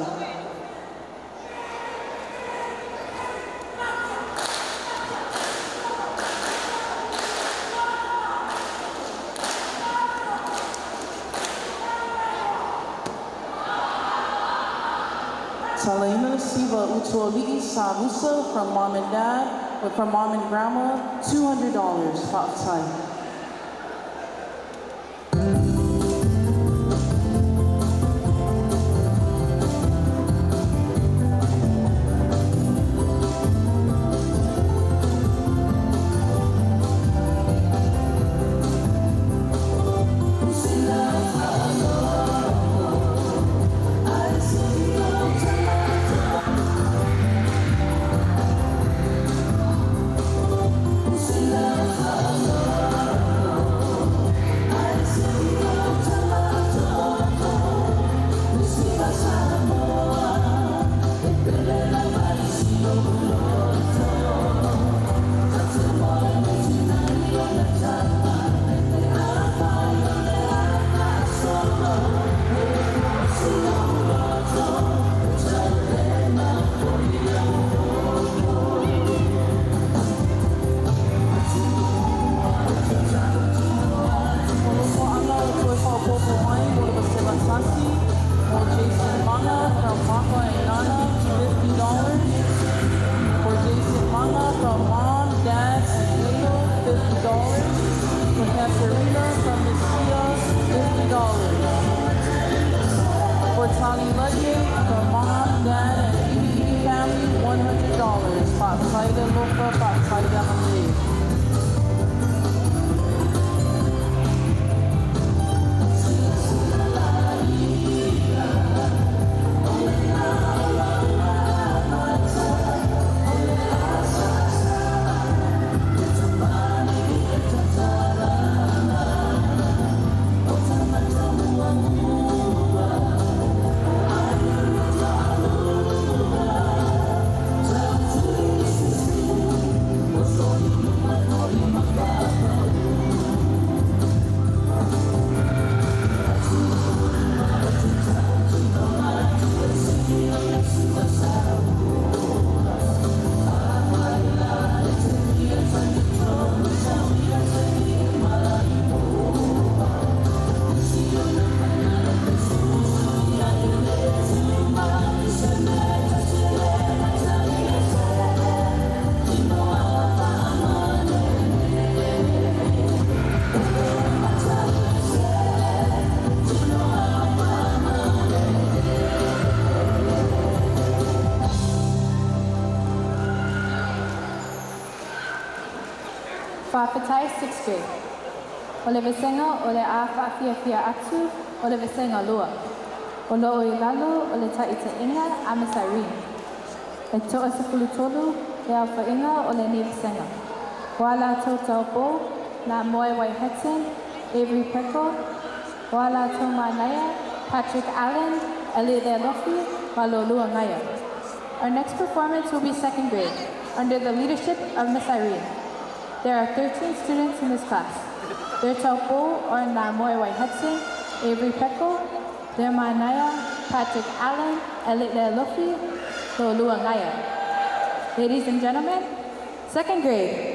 Talaina Siva Utuali'i Savusa from Mom and Dad, but from Mom and Grandma, $200. Fa'atai. Love. fa'aopoopo mai mo le vasega tasi mo Jason Manga from Papa and Nana, $50. For Jason Manga from Mom, Dad, and Leo, $50. For Katerina from Miss Tia, $50. For Tali Ludgate from Mom, Dad, and EBE family, $100. Fa'afetai le alofa, fa'afetai le agalelei. Fa'afetai 6th grade. O le vasega o le a fa'afiafia atu o le vasega lua. O lo'o i lalo o le ta'ita'iga a Miss Irene. E to'asefulutolu le aofa'iga o lenei vasega. O a latou taupou, Na Moe White Hudson, Avery Peko, o a latou manaia, Patrick Allen, Elliot Lealofi, ma Lolua Gaia. Our next performance will be second grade, under the leadership of Miss Irene. There are 13 students in this class. Their taupou are Na Moe White Hudson, Avery Peko, their manaia, Patrick Allen, Elliot Lealofi, Lolua Gaia. Ladies and gentlemen, second grade.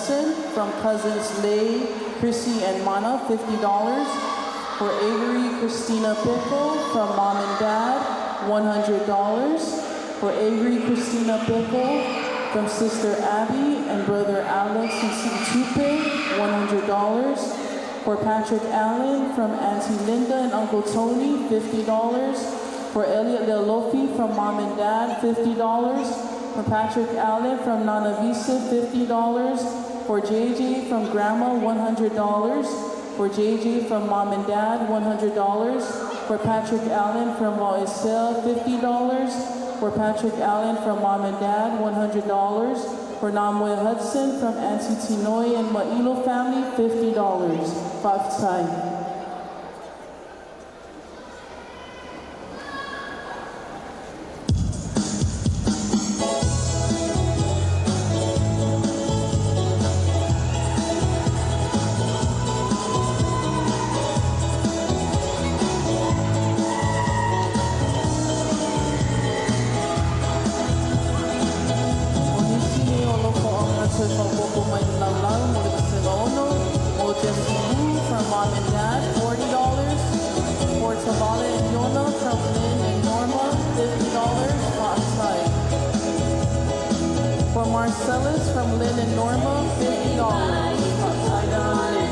Hudson from cousins Lei, Chrissy, and Mana, $50. For Avery Christina Pickle from mom and dad, $100. For Avery Christina Pickle from sister Abby and brother Alex Tupe, $100. For Patrick Allen from Auntie Linda and Uncle Tony, $50. For Elliot Lelofi from mom and dad, $50. For Patrick Allen from Nana Visa, $50. For JJ from grandma, $100. For JJ from mom and dad, $100. For Patrick Allen from Moisel, $50. For Patrick Allen from mom and dad, $100. For Namwe Hudson from Auntie Tinoy and Mailo family, $50. Fa'afetai. O nisi nei o alofaʻoga toe faaopoopo mai le laulau mo le Vasega 6, o Jesse Wu from mom and dad, $40. For Tavale and Yona from Lynn and Norma, $50. Fa'afetai. For Marcellus from Lynn and Norma, $50. Fa'afetai Lynn.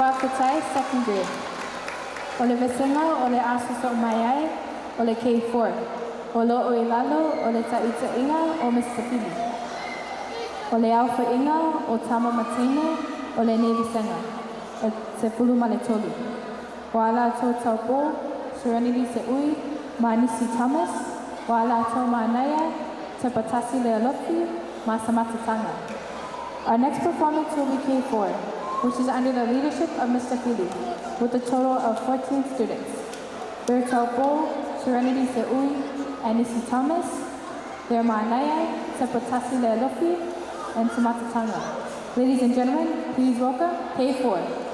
Fa'afetai second grade. O le vasega o le aso so'o mai ai o le K4. O lo o i lalo o le ta'ita'iga o Mr. Fili. O le aofa'iga o tama ma teine o lenei vasega. E 13. O a latou taupō, Serenity Se'ui, ma Nisi Thomas, o a latou manaia, Tepatasi Lealofi, ma Samata Tanga. Our next performance will be K4, which is under the leadership of Mr. Fili, with a total of 14 students. Their taupō, Serenity Se'ui, and Nisi Thomas, their manaia, Tepatasi Lealofi, and Samata Tanga. Ladies and gentlemen, please welcome K4.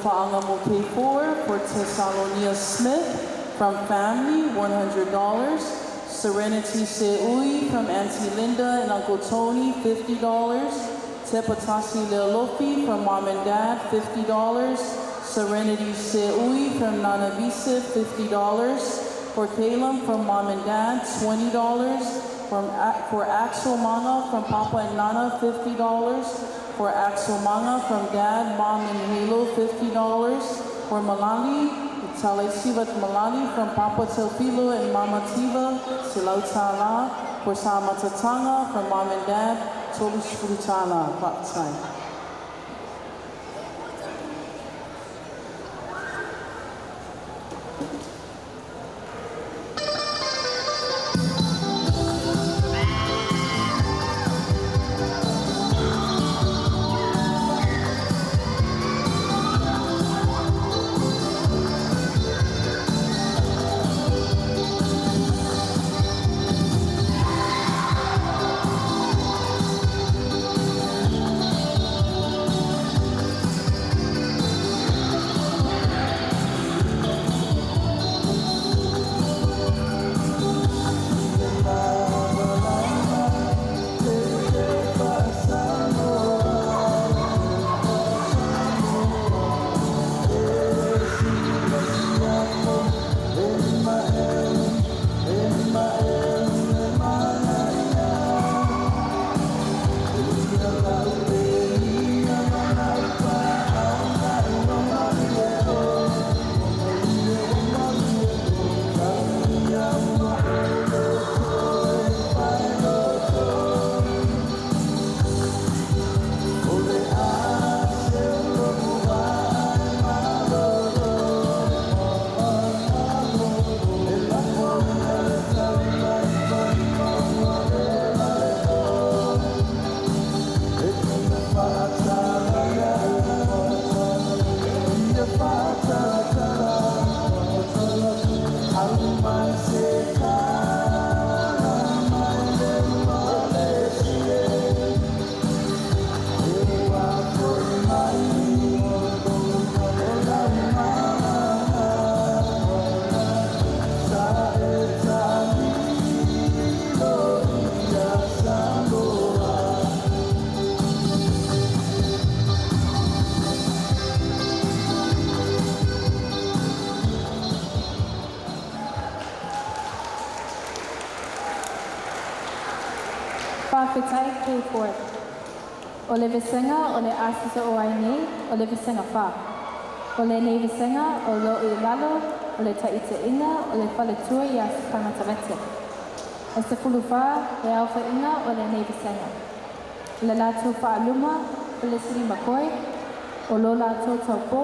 Alofa mo K4 for Thessalonia Smith from family, $100. Serenity Seui from Auntie Linda and Uncle Tony, $50. Tepatasi Leolofi from Mom and Dad, $50. Serenity Seui from Nana Visa, $50. For Caleb from Mom and Dad, $20. For Axel Manga from Papa and Nana, $50. For Axel Manga from Dad, Mom, and Halo, $50. For Malani, Talesivat Malani from Papa Telfilo and Mama Tiva, Silautala. For Sama Tatanga from Mom and Dad, Tolu Spurutala, Patsai. Thank Fa'afetai K4. O le vasega o le a sosoo ai nei, o le Vasega 4. O lenei vasega o lo o i lalo o le taita'iga o le faletua ia Setaga Tavete. E 14 le aofa'iga o lenei vasega. O le latou fa'aluma, Felicity McCoy, o lo latou taupō,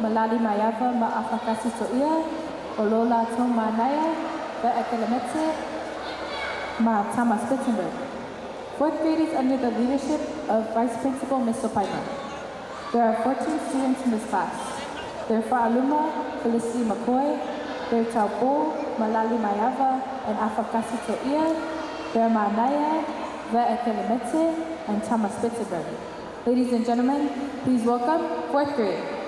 Malali Maiava ma Afakasi To'ia, o lo latou manaia, Ve'a Kelemete ma Tama Spitzenberg. Fourth grade is under the leadership of Vice Principal Ms. Sopaima. There are 14 students in this class. Their Fa'aluma, Felicity McCoy, their Taupo, Malali Maiava, and Afakasi To'ia, their Manaia, Ve'a Kelemete, and Tama Spitzenberg. Ladies and gentlemen, please welcome fourth grade.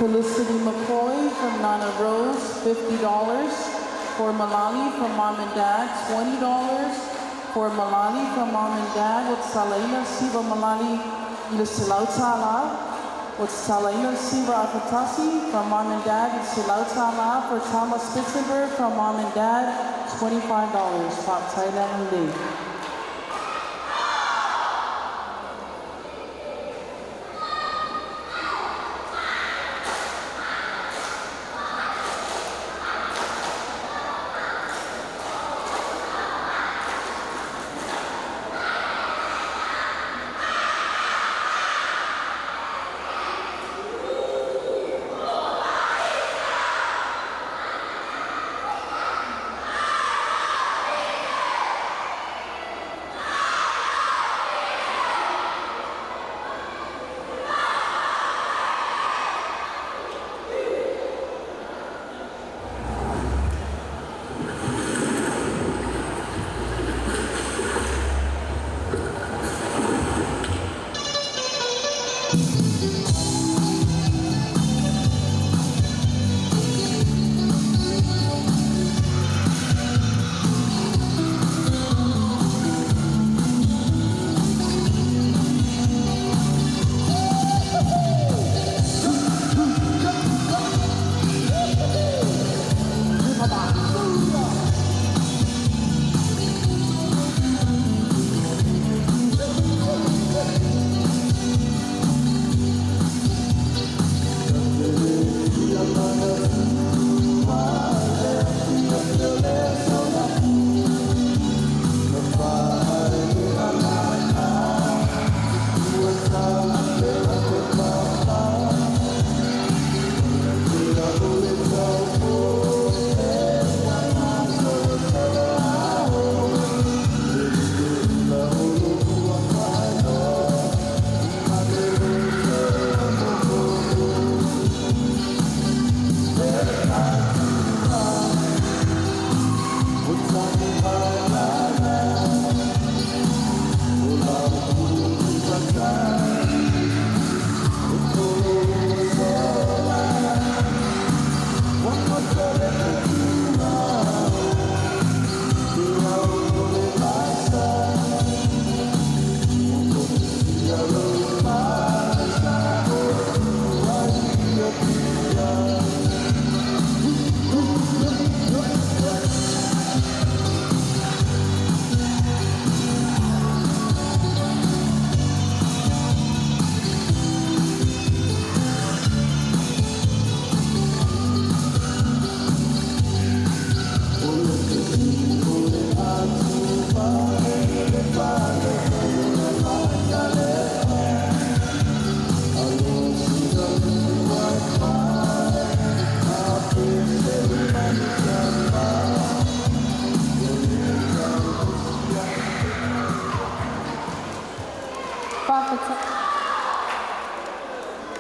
Felicity McCoy from Nana Rose, $50. For Malali from Mom and Dad, $20. For Malali from Mom and Dad with Salaina Siva Malali Ilisilautala. With Salaina Siva Akatasi from Mom and Dad, Isilautala. For Thomas Spitzenberg from Mom and Dad, $25. Top Thailand League.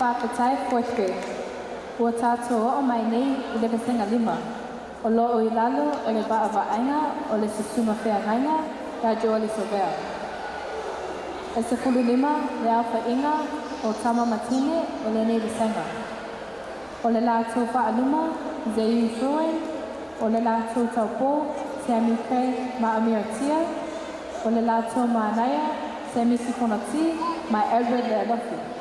Whakatai fourth grade. Ua tātou o mai nei i le vasenga lima. O lo o i lalo o le vaa vaaiga o le susuma feagaiga ia Joeli Savea. E 15 le aofaiga o tama ma teine o lenei vasenga. O le latou faaluma Zeiu Fruin, o le latou taupō Tammy Craig ma Amira Tia, o le latou manaia Sammy Sifonati ma Edward Lealofi.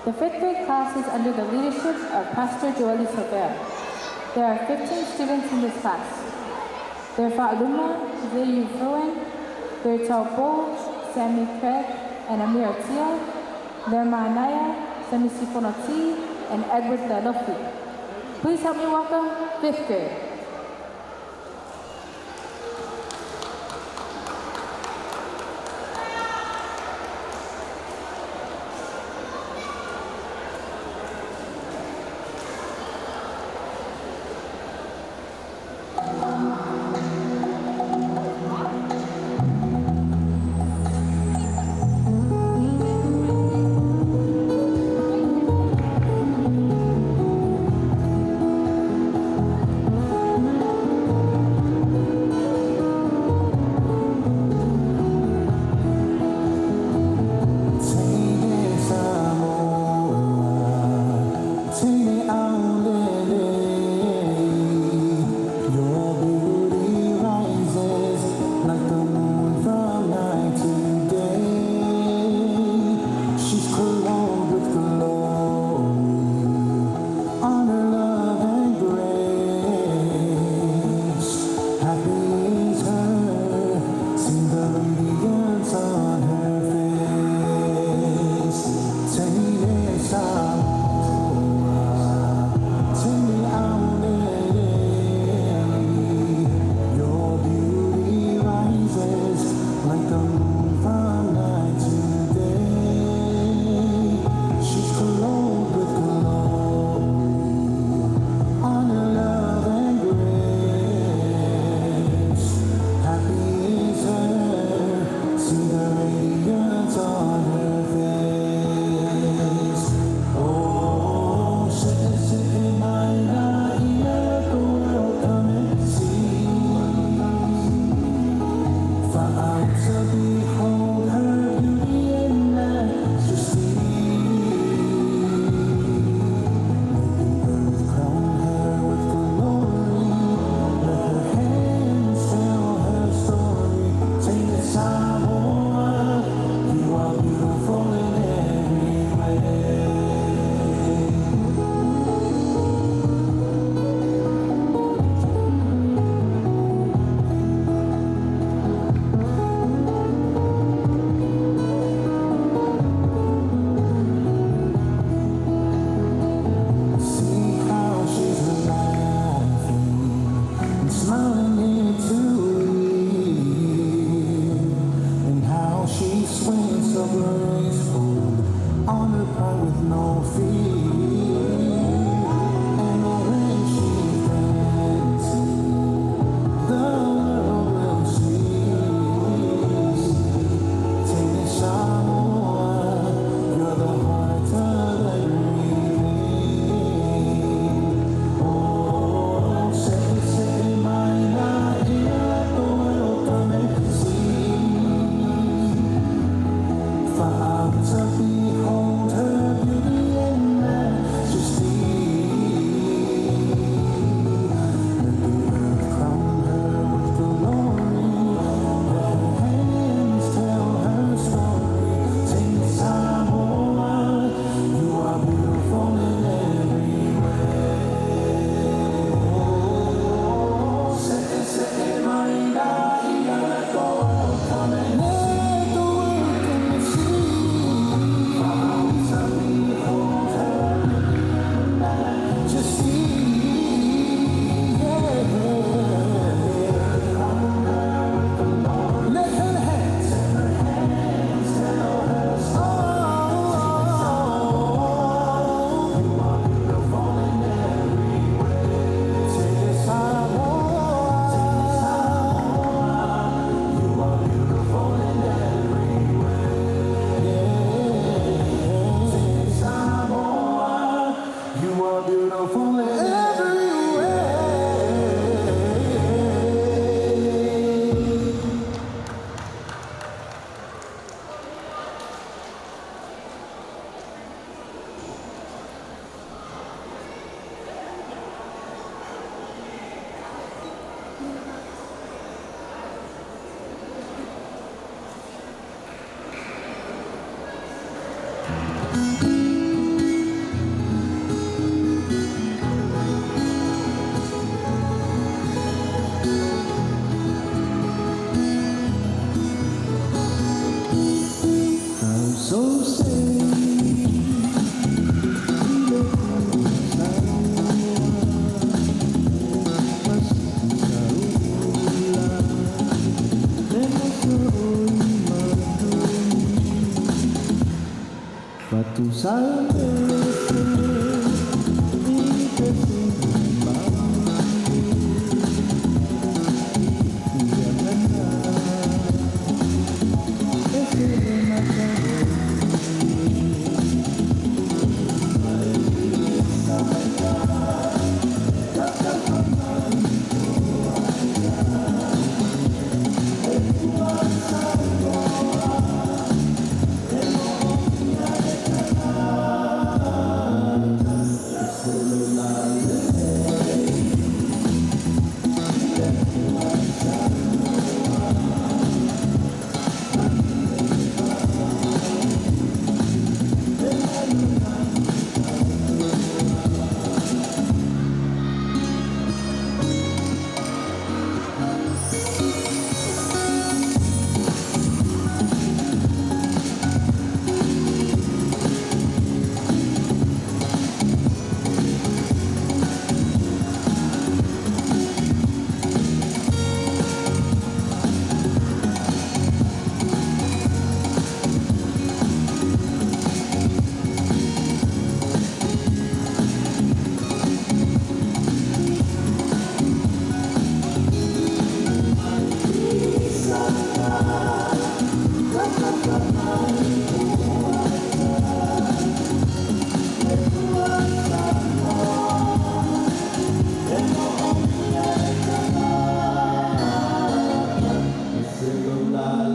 The fifth grade class is under the leadership of Pastor Joeli Sobel. There are 15 students in this class. Their Fa'aluma, Zeyu Fruin, their Taupo, Sammy Craig, and Amira Tia, their Ma'anaya, Sammy Sifonati, and Edward Lelofi. Please help me welcome fifth grade.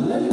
La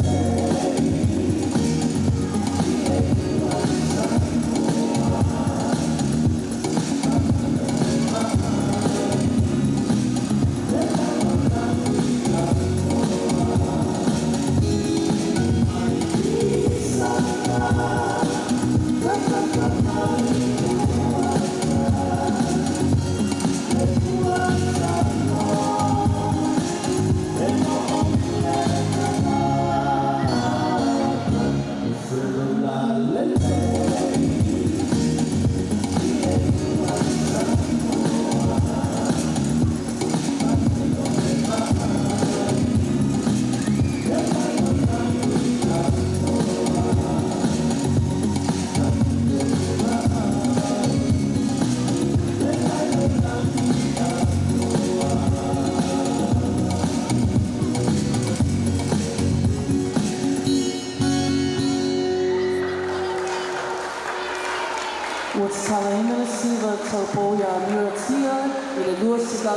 ia Miratia i le $200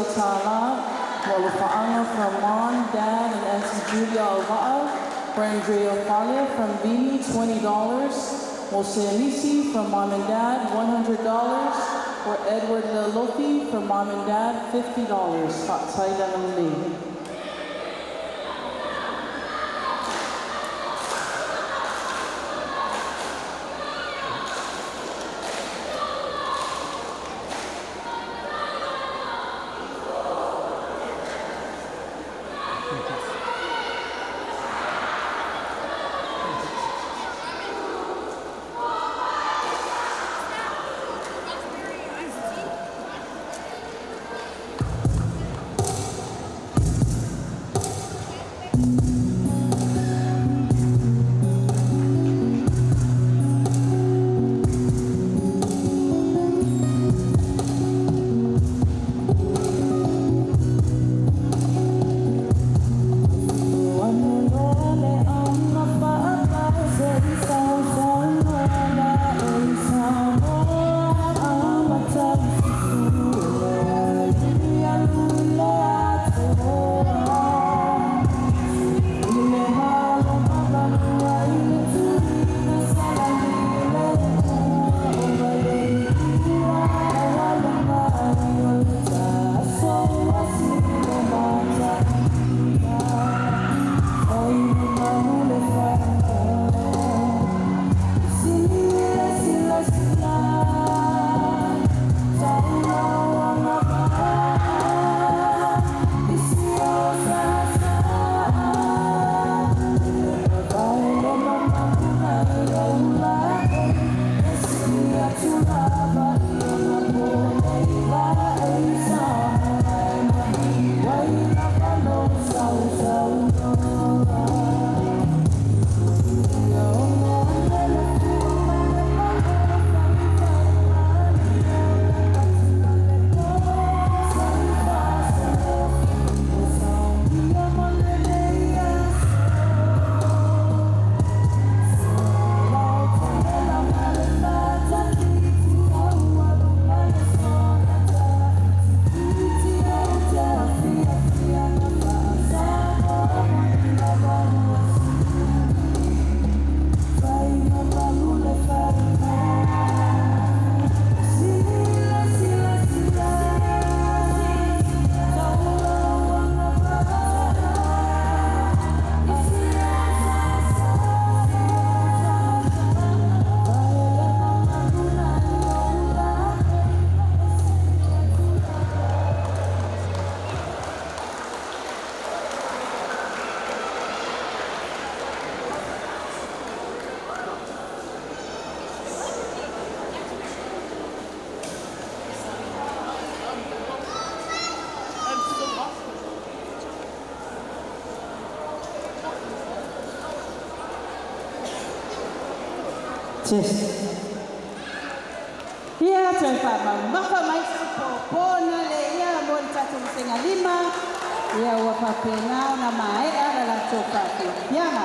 mo alofaaga from Mom, Dad, and Auntie Julia Auva'a. For Andrea Fale from Vini, $20. Mose Alisi from Mom and Dad, $100. For Edward Lelofi from Mom and Dad, $50. Fa'atai le agalelei. Test. Ia toe faamamafa mai se pōpōna le ia mo le tatou vasega lima, ia ua faapena ona maea le latou faafiafiaga.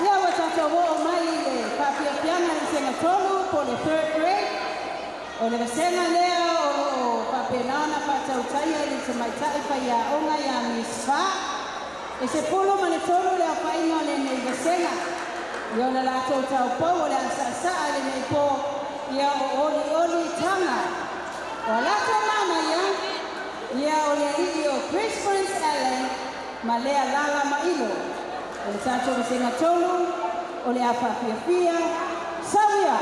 Ia ua tatou oo mai i le faafiafiaga i le vasega tolu po o le third grade. O le vasega lea o lo o faapena ona faatautaia i le tamaitai faiaoga ia Miss Fa. E 13 le aofaiga o lenei vasega. Ia o le latou taupou o le a saasaa i lenei po, ia o Olioli Taga. O a latou manaia, ia o le alii o Chris Prince Allen ma Lea Lala Mailo. O le tatou vasega tolu o le a faafiafia, sau ia!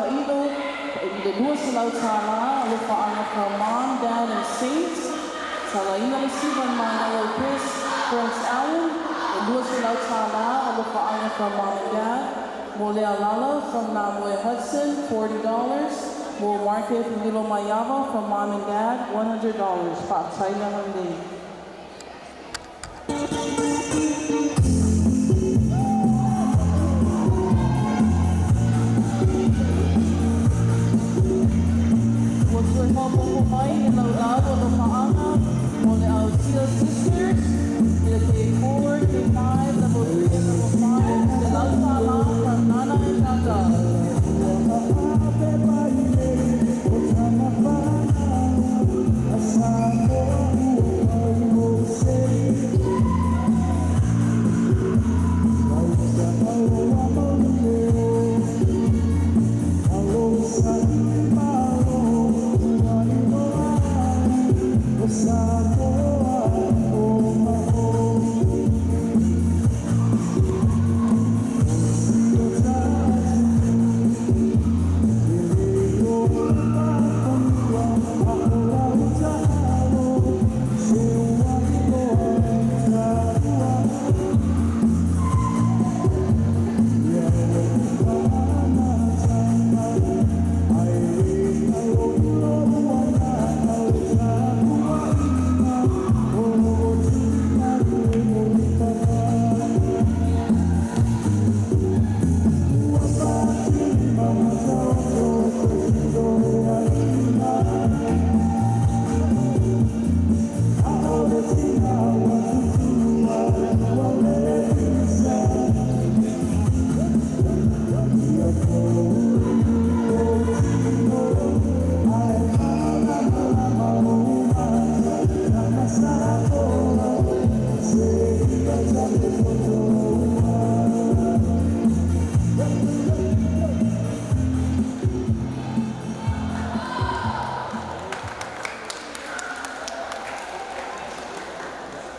Faailu i le $200, alofaaga from Mom, Dad and Saints. Talaina le siva i Manalo Chris, Prince Allen, e $200, alofaaga from Mom and Dad. Mo Lea Lala from Namoe Hudson, $40. Mo Market Lilo Maiava from Mom and Dad, $100. Fa'afetai le agalelei. Ua toe faaopoopo mai le laulau o alofaaga mo le au Tia Sisters i le K4, K5, Level 3 and Level 5, $100 from Nana and Dada.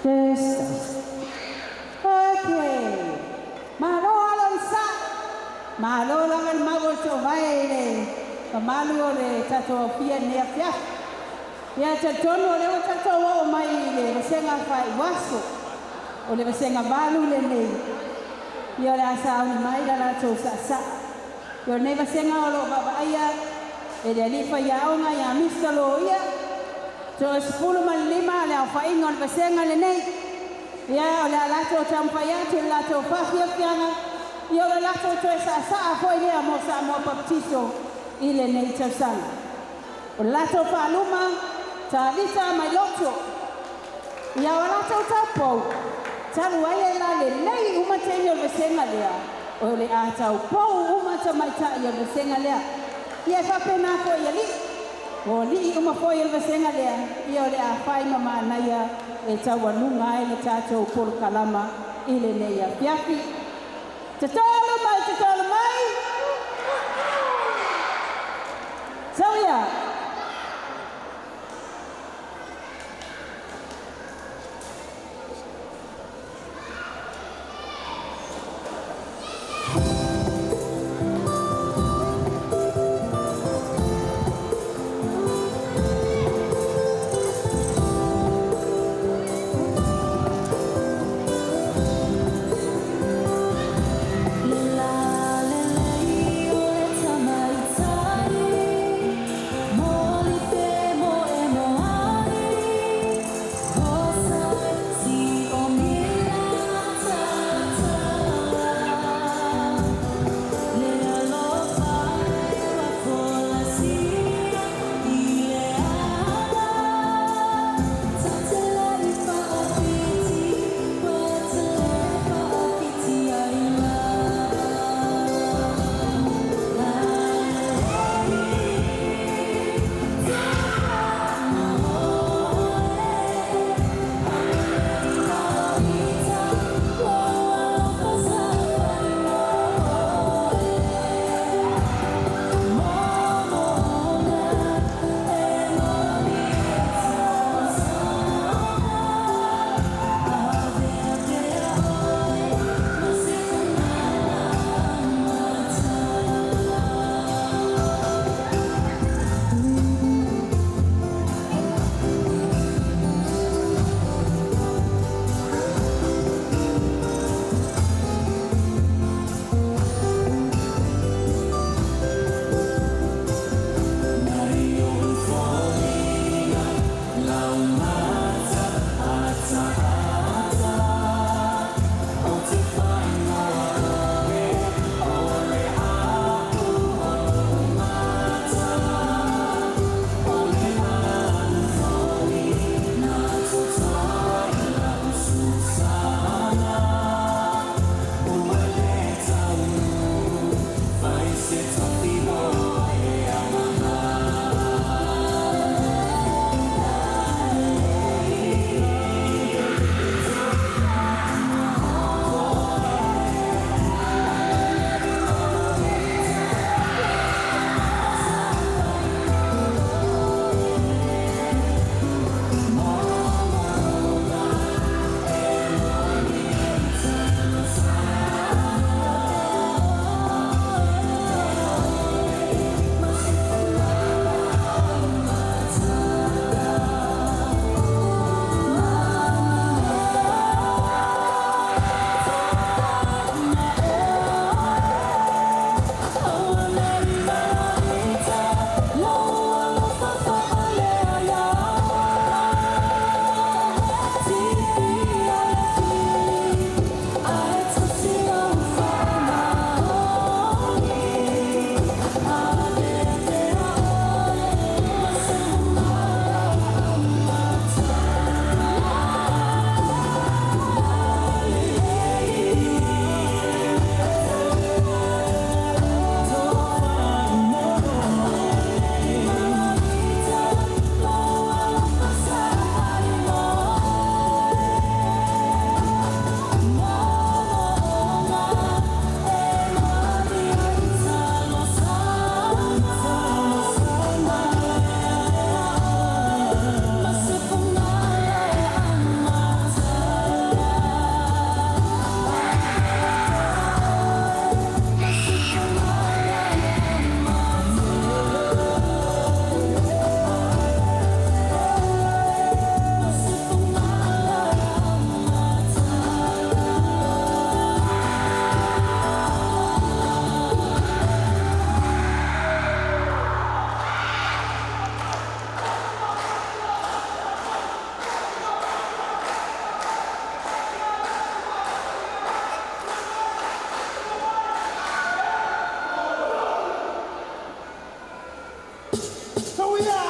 Yes. Okay. Malo alo isa. Malo lava le mau o le toovae i le mamalu o le tatou aofia i lenei afiafi. Ia, e talitonu o lea ua tatou oo mai i le vasega faaiuaso, o le vasega valu lenei. Ia, o le a sauni mai la latou saasaa. Ia, o lenei vasega o lo o vaavaaia e le alii faiaoga ia Mister Loia. 15 le aofaiga o le vasega lenei. Ia, o le a latou taumafai atu i le latou faafiafiaga, ia o le latou toe saasaa foi lea mo Samoa Papatiso i lenei tausaga. O le latou faaluma, Tavita mai Loto. Ia, o a latou taupou, talu ai e lalelei uma teine o le vasega lea, o le a taupou uma tamaitai o le vasega lea. Ia, e faapena foi i alii. O alii uma foi o le vasega lea, ia o le a fai ma manaia e taualuga ai le tatou polokalama i lenei afiafi. Tatalo mai, tatalo mai! Sau ia! So we are.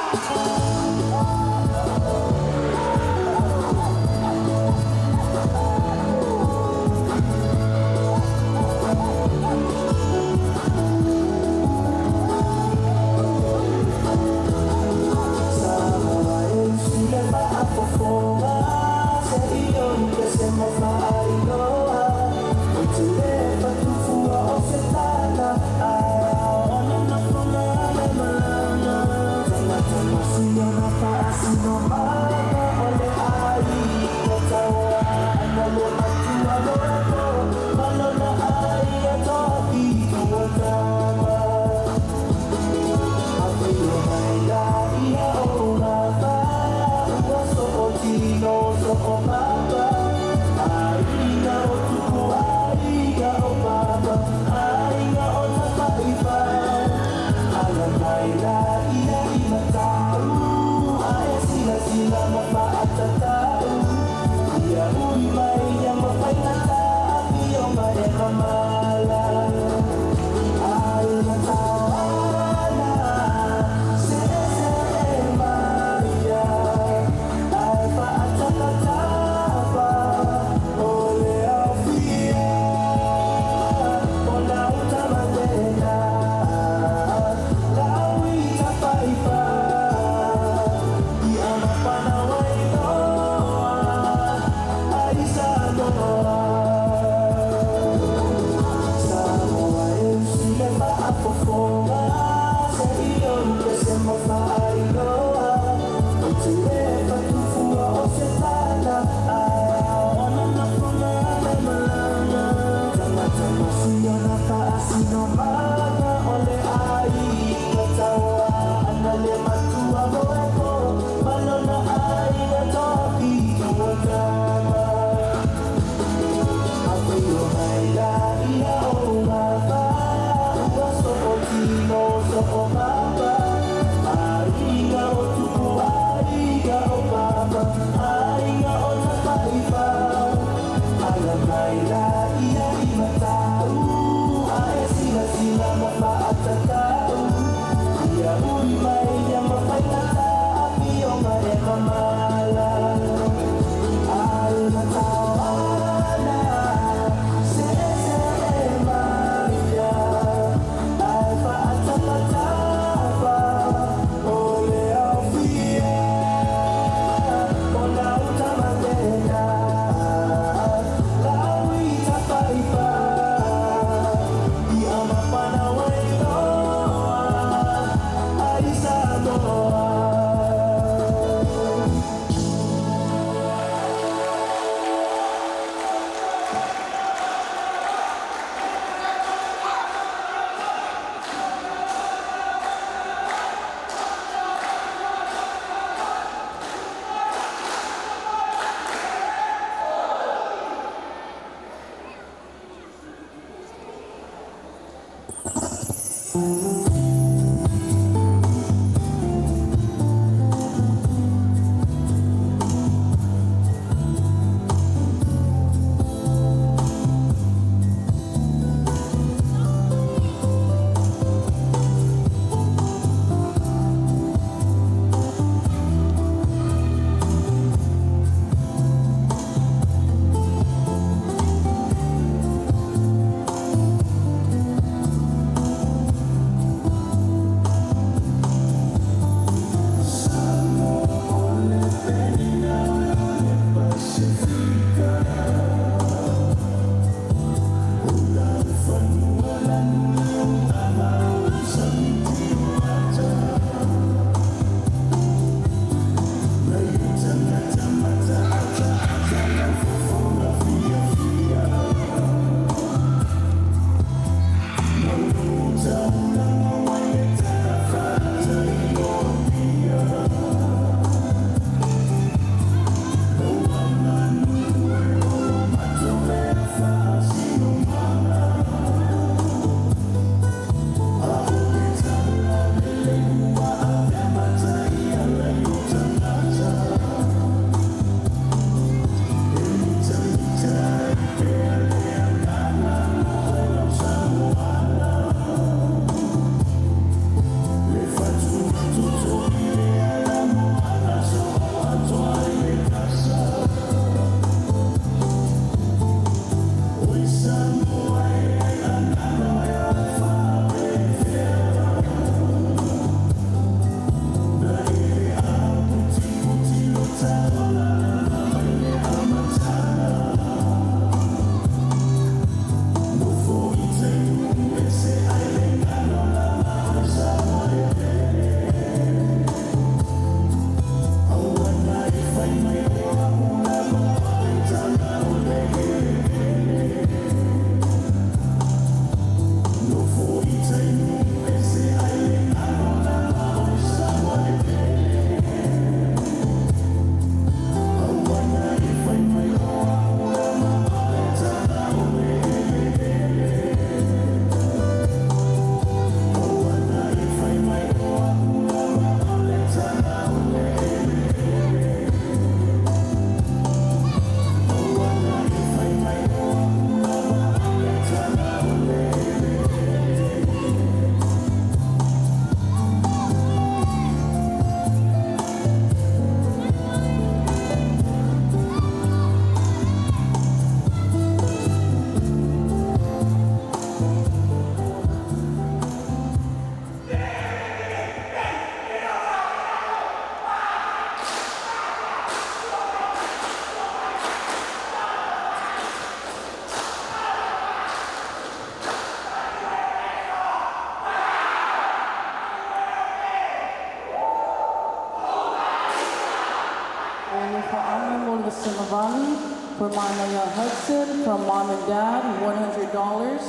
Fogavali. For Manaya Hudson from Mom and Dad, $100.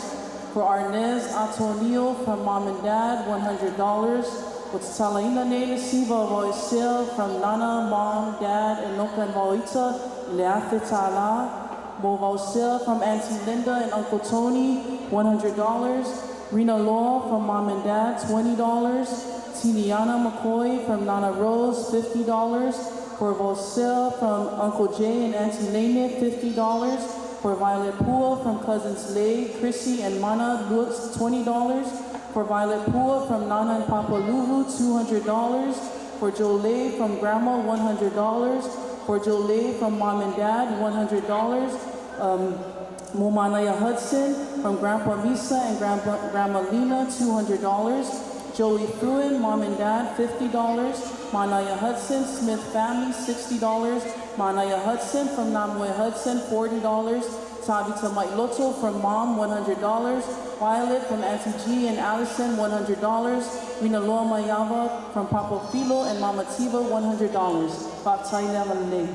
For Arnez Antonio from Mom and Dad, $100. With Salaina Nele Siva Voisel from Nana, Mom, Dad, and Noka and Voita, Leafe Tala. Mo Vausel from Auntie Linda and Uncle Tony, $100. Rena Law from Mom and Dad, $20. Tiniana McCoy from Nana Rose, $50. For Vosel from Uncle Jay and Auntie Lene, $50. For Violet Pua from Cousins Lay, Chrissy, and Mana, Lutz, $20. For Violet Pua from Nana and Papa Luvu, $200. For Jolie from Grandma, $100. For Jolie from Mom and Dad, $100. Momanaya Hudson from Grandpa Misa and Grandma Lena, $200. Joey Fruin, Mom and Dad, $50. Manaya Hudson, Smith Family, $60. Manaya Hudson from Namue Hudson, $40. Tabitha Mike from Mom, $100. Violet from Auntie G and Allison, $100. Rina Loa Mayava from Papa Filo and Mama Tiva, $100. Fa'afetai le agalelei.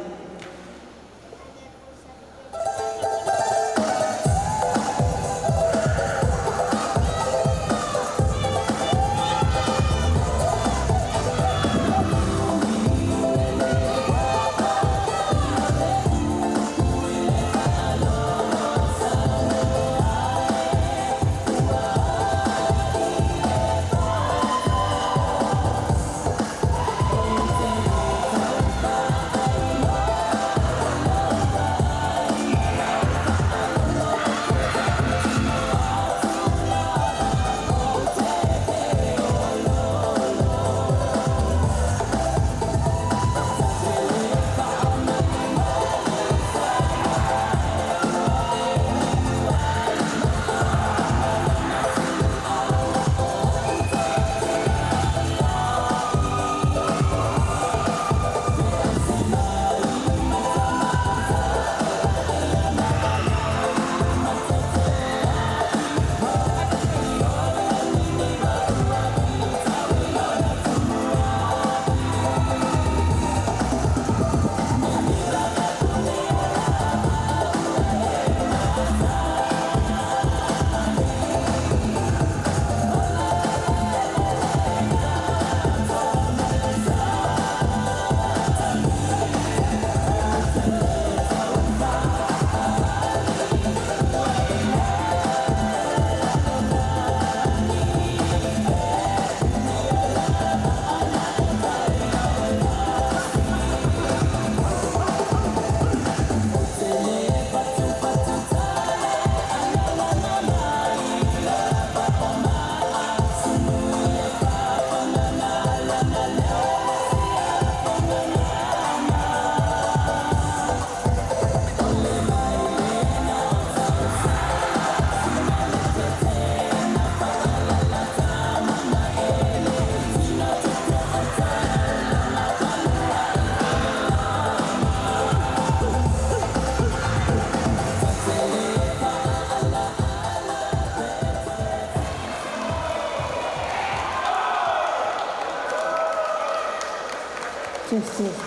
Justice.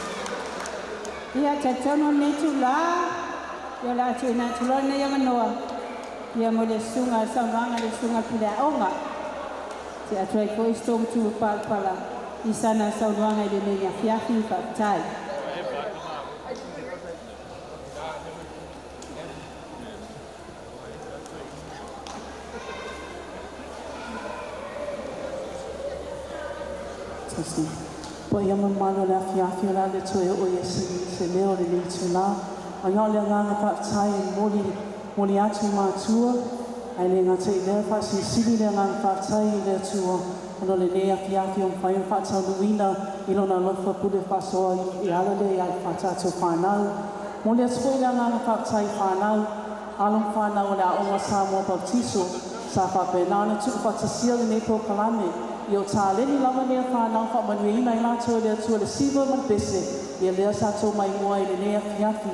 Ia tatono nei tula, ia la tu na tula nei ia manoa. Ia mo le sunga saunoaga le susuga pule aoga. Se atu ai foi storm tu palapala i sana saunoaga i lenei afiafi faafetai. Testing. Pa ia ma mamalu o le afiafi o le a le toe oo i se, se leo i lenei itulā. A ia o le agaga faafetai e momoli, momoli atu i matua, ae le gata i lea faasilisili le agaga faafetai i le Atua ona o lenei afiafi ua mafai ona faataunuuina i Lona alofa pule faasoa i ala lea i a tatou fanau. Momoli atu foi le agaga faafetai i fanau, alo ma fanau o le Aoga Samoa Pautiso sa faapena ona tuufaatasia lenei polokalame i o taleni lava nea fanau faamanuiaina ai latou e le Atua le siva ma le pese ia lea sa tou maimoa ai i lenei afiafi.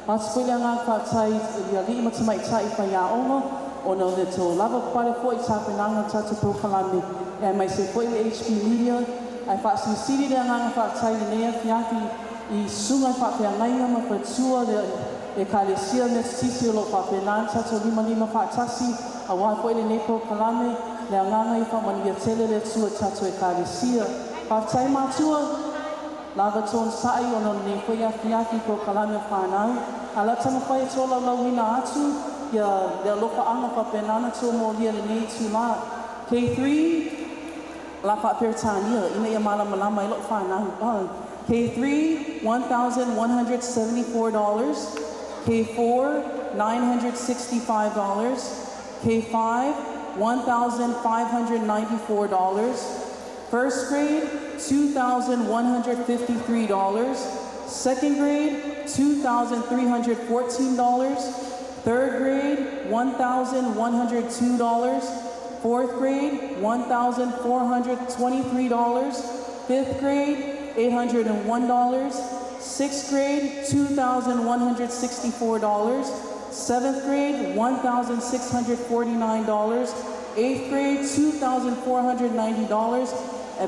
Atu foi le agaga faafetai i alii ma tamaitai faiaoga ona o le tou lavapapale foi i tapenaga o le tatou polokalame aemaise foi le HB Media. Ae faasilisili le agaga faafetai i lenei afiafi i susuga i faafeagaiga ma faletua o le Ekalesia Metotisi o lo o faapena ona tatou limalima faatasi aua foi lenei polokalame. Le agaga ia faamanuia tele le Atua i le tatou Ekalesia. Faafetai matua, lava le onosai ona o lenei foi afiafi i polokalame a fanau. Ae o le a taumafai e tolaulauina atu ia le alofaaga o faapena ona outou molia i lenei itula. K3, o le a faa-Peretania ina ia malamalama ai lau fanau. K3, $1,174. K4, $965. K5, $1,594. First grade, $2,153. Second grade, $2,314. Third grade, $1,102. Fourth grade, $1,423. Fifth grade, $801. Sixth grade, $2,164. Seventh grade, $1,649. Eighth grade, $2,490.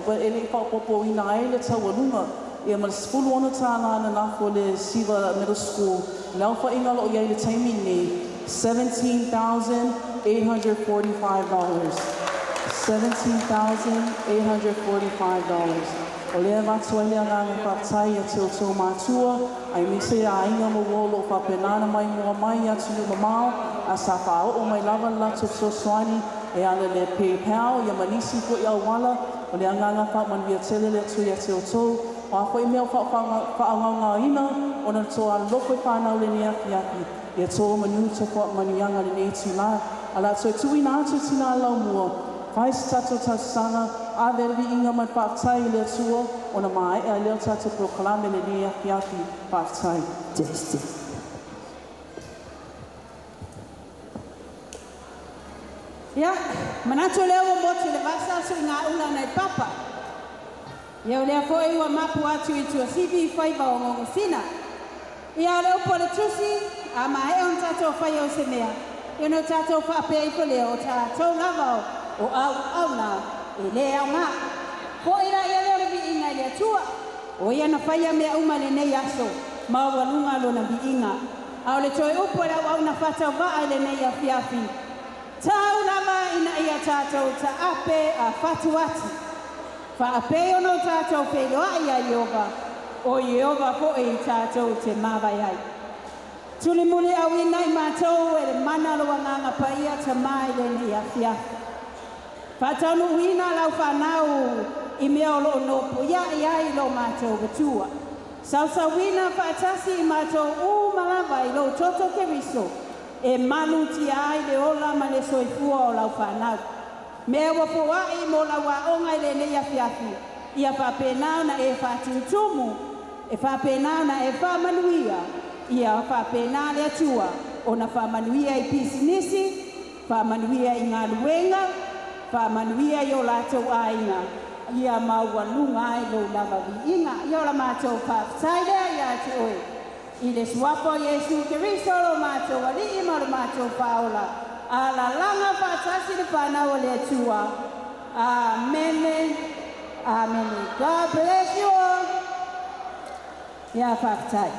But e le i faaopoopoina ai le taualuga ia ma le $16 na lafo e le Siva Middle School. O le aofaiga o lo o i ai i le taimi lenei, $17,845. $17,845. O lea e avatu ai le agaga faafetai ia te outou matua, aemaise aiga ma uo o lo o faapena ona maimoa mai i atunuu mamao, a sa faaoo mai lava le latou fesoasoani e ala i le PayPal ia ma nisi foi auala. O le agaga faamanuia tele le Atua ia te outou. O a foi mea o faaaogaogaina ona le tou alolofa i fanau i lenei afiafi, ia to manu to faamanuiaga i lenei itula. Ae o le a toe tuuina atu i tina le laumua, fai se tatou talosaga, ave le viiga ma le faafetai i le Atua ona maea ai lea o le tatou polokalame i lenei afiafi. Faafetai. Test. Ia, manatu o lea ua motu i le vasa suigaula nai papa. Ia o lea foi ua mapu atu i Tuasivi i faiva o gogosina. Ia o le upu a le Tusi, a maea ona tatou faia o se mea, ia ona tatou faapea ifo lea o tatou lava o auauna e le aoga. Foi laia lea o le viiga i le Atua, o Ia na faia mea uma i lenei aso, maualuga Lona viiga. A o le toe upu a le auauna faatauvaa i lenei afiafi, tau lava ina ia tatou taape a fatu atu. Faapei ona o tatou feiloai ia Ieova, o Ieova foi tatou te mavae ai. Tulimuliauina i matou e le mana o lou Agaga Paia Tama i lenei afiafi. Faataunuuina lau fanau i mea o lo o nofoia'i ai lo matou Atua. Sausauina faatasi i matou uma lava i lou toto Keriso e malutia ai le ola ma le soifua o lau fanau. Mea ua foa'i mo lau aoga i lenei afiafi, ia faapena ona e faatutumu, e faapena ona e faamanuia, ia faapena le Atua ona faamanuia i pisinisi, faamanuia i galuega, faamanuia i o latou aiga, ia maualuga ai lou lava viiga. Ia o la matou faafetai lea ia te oe. I le suafa o Iesu Keriso lo matou Alii ma lo matou Faaola, alalaga faatasi le fanau a le Atua. Amene, amene. God bless you all. Ia faafetai.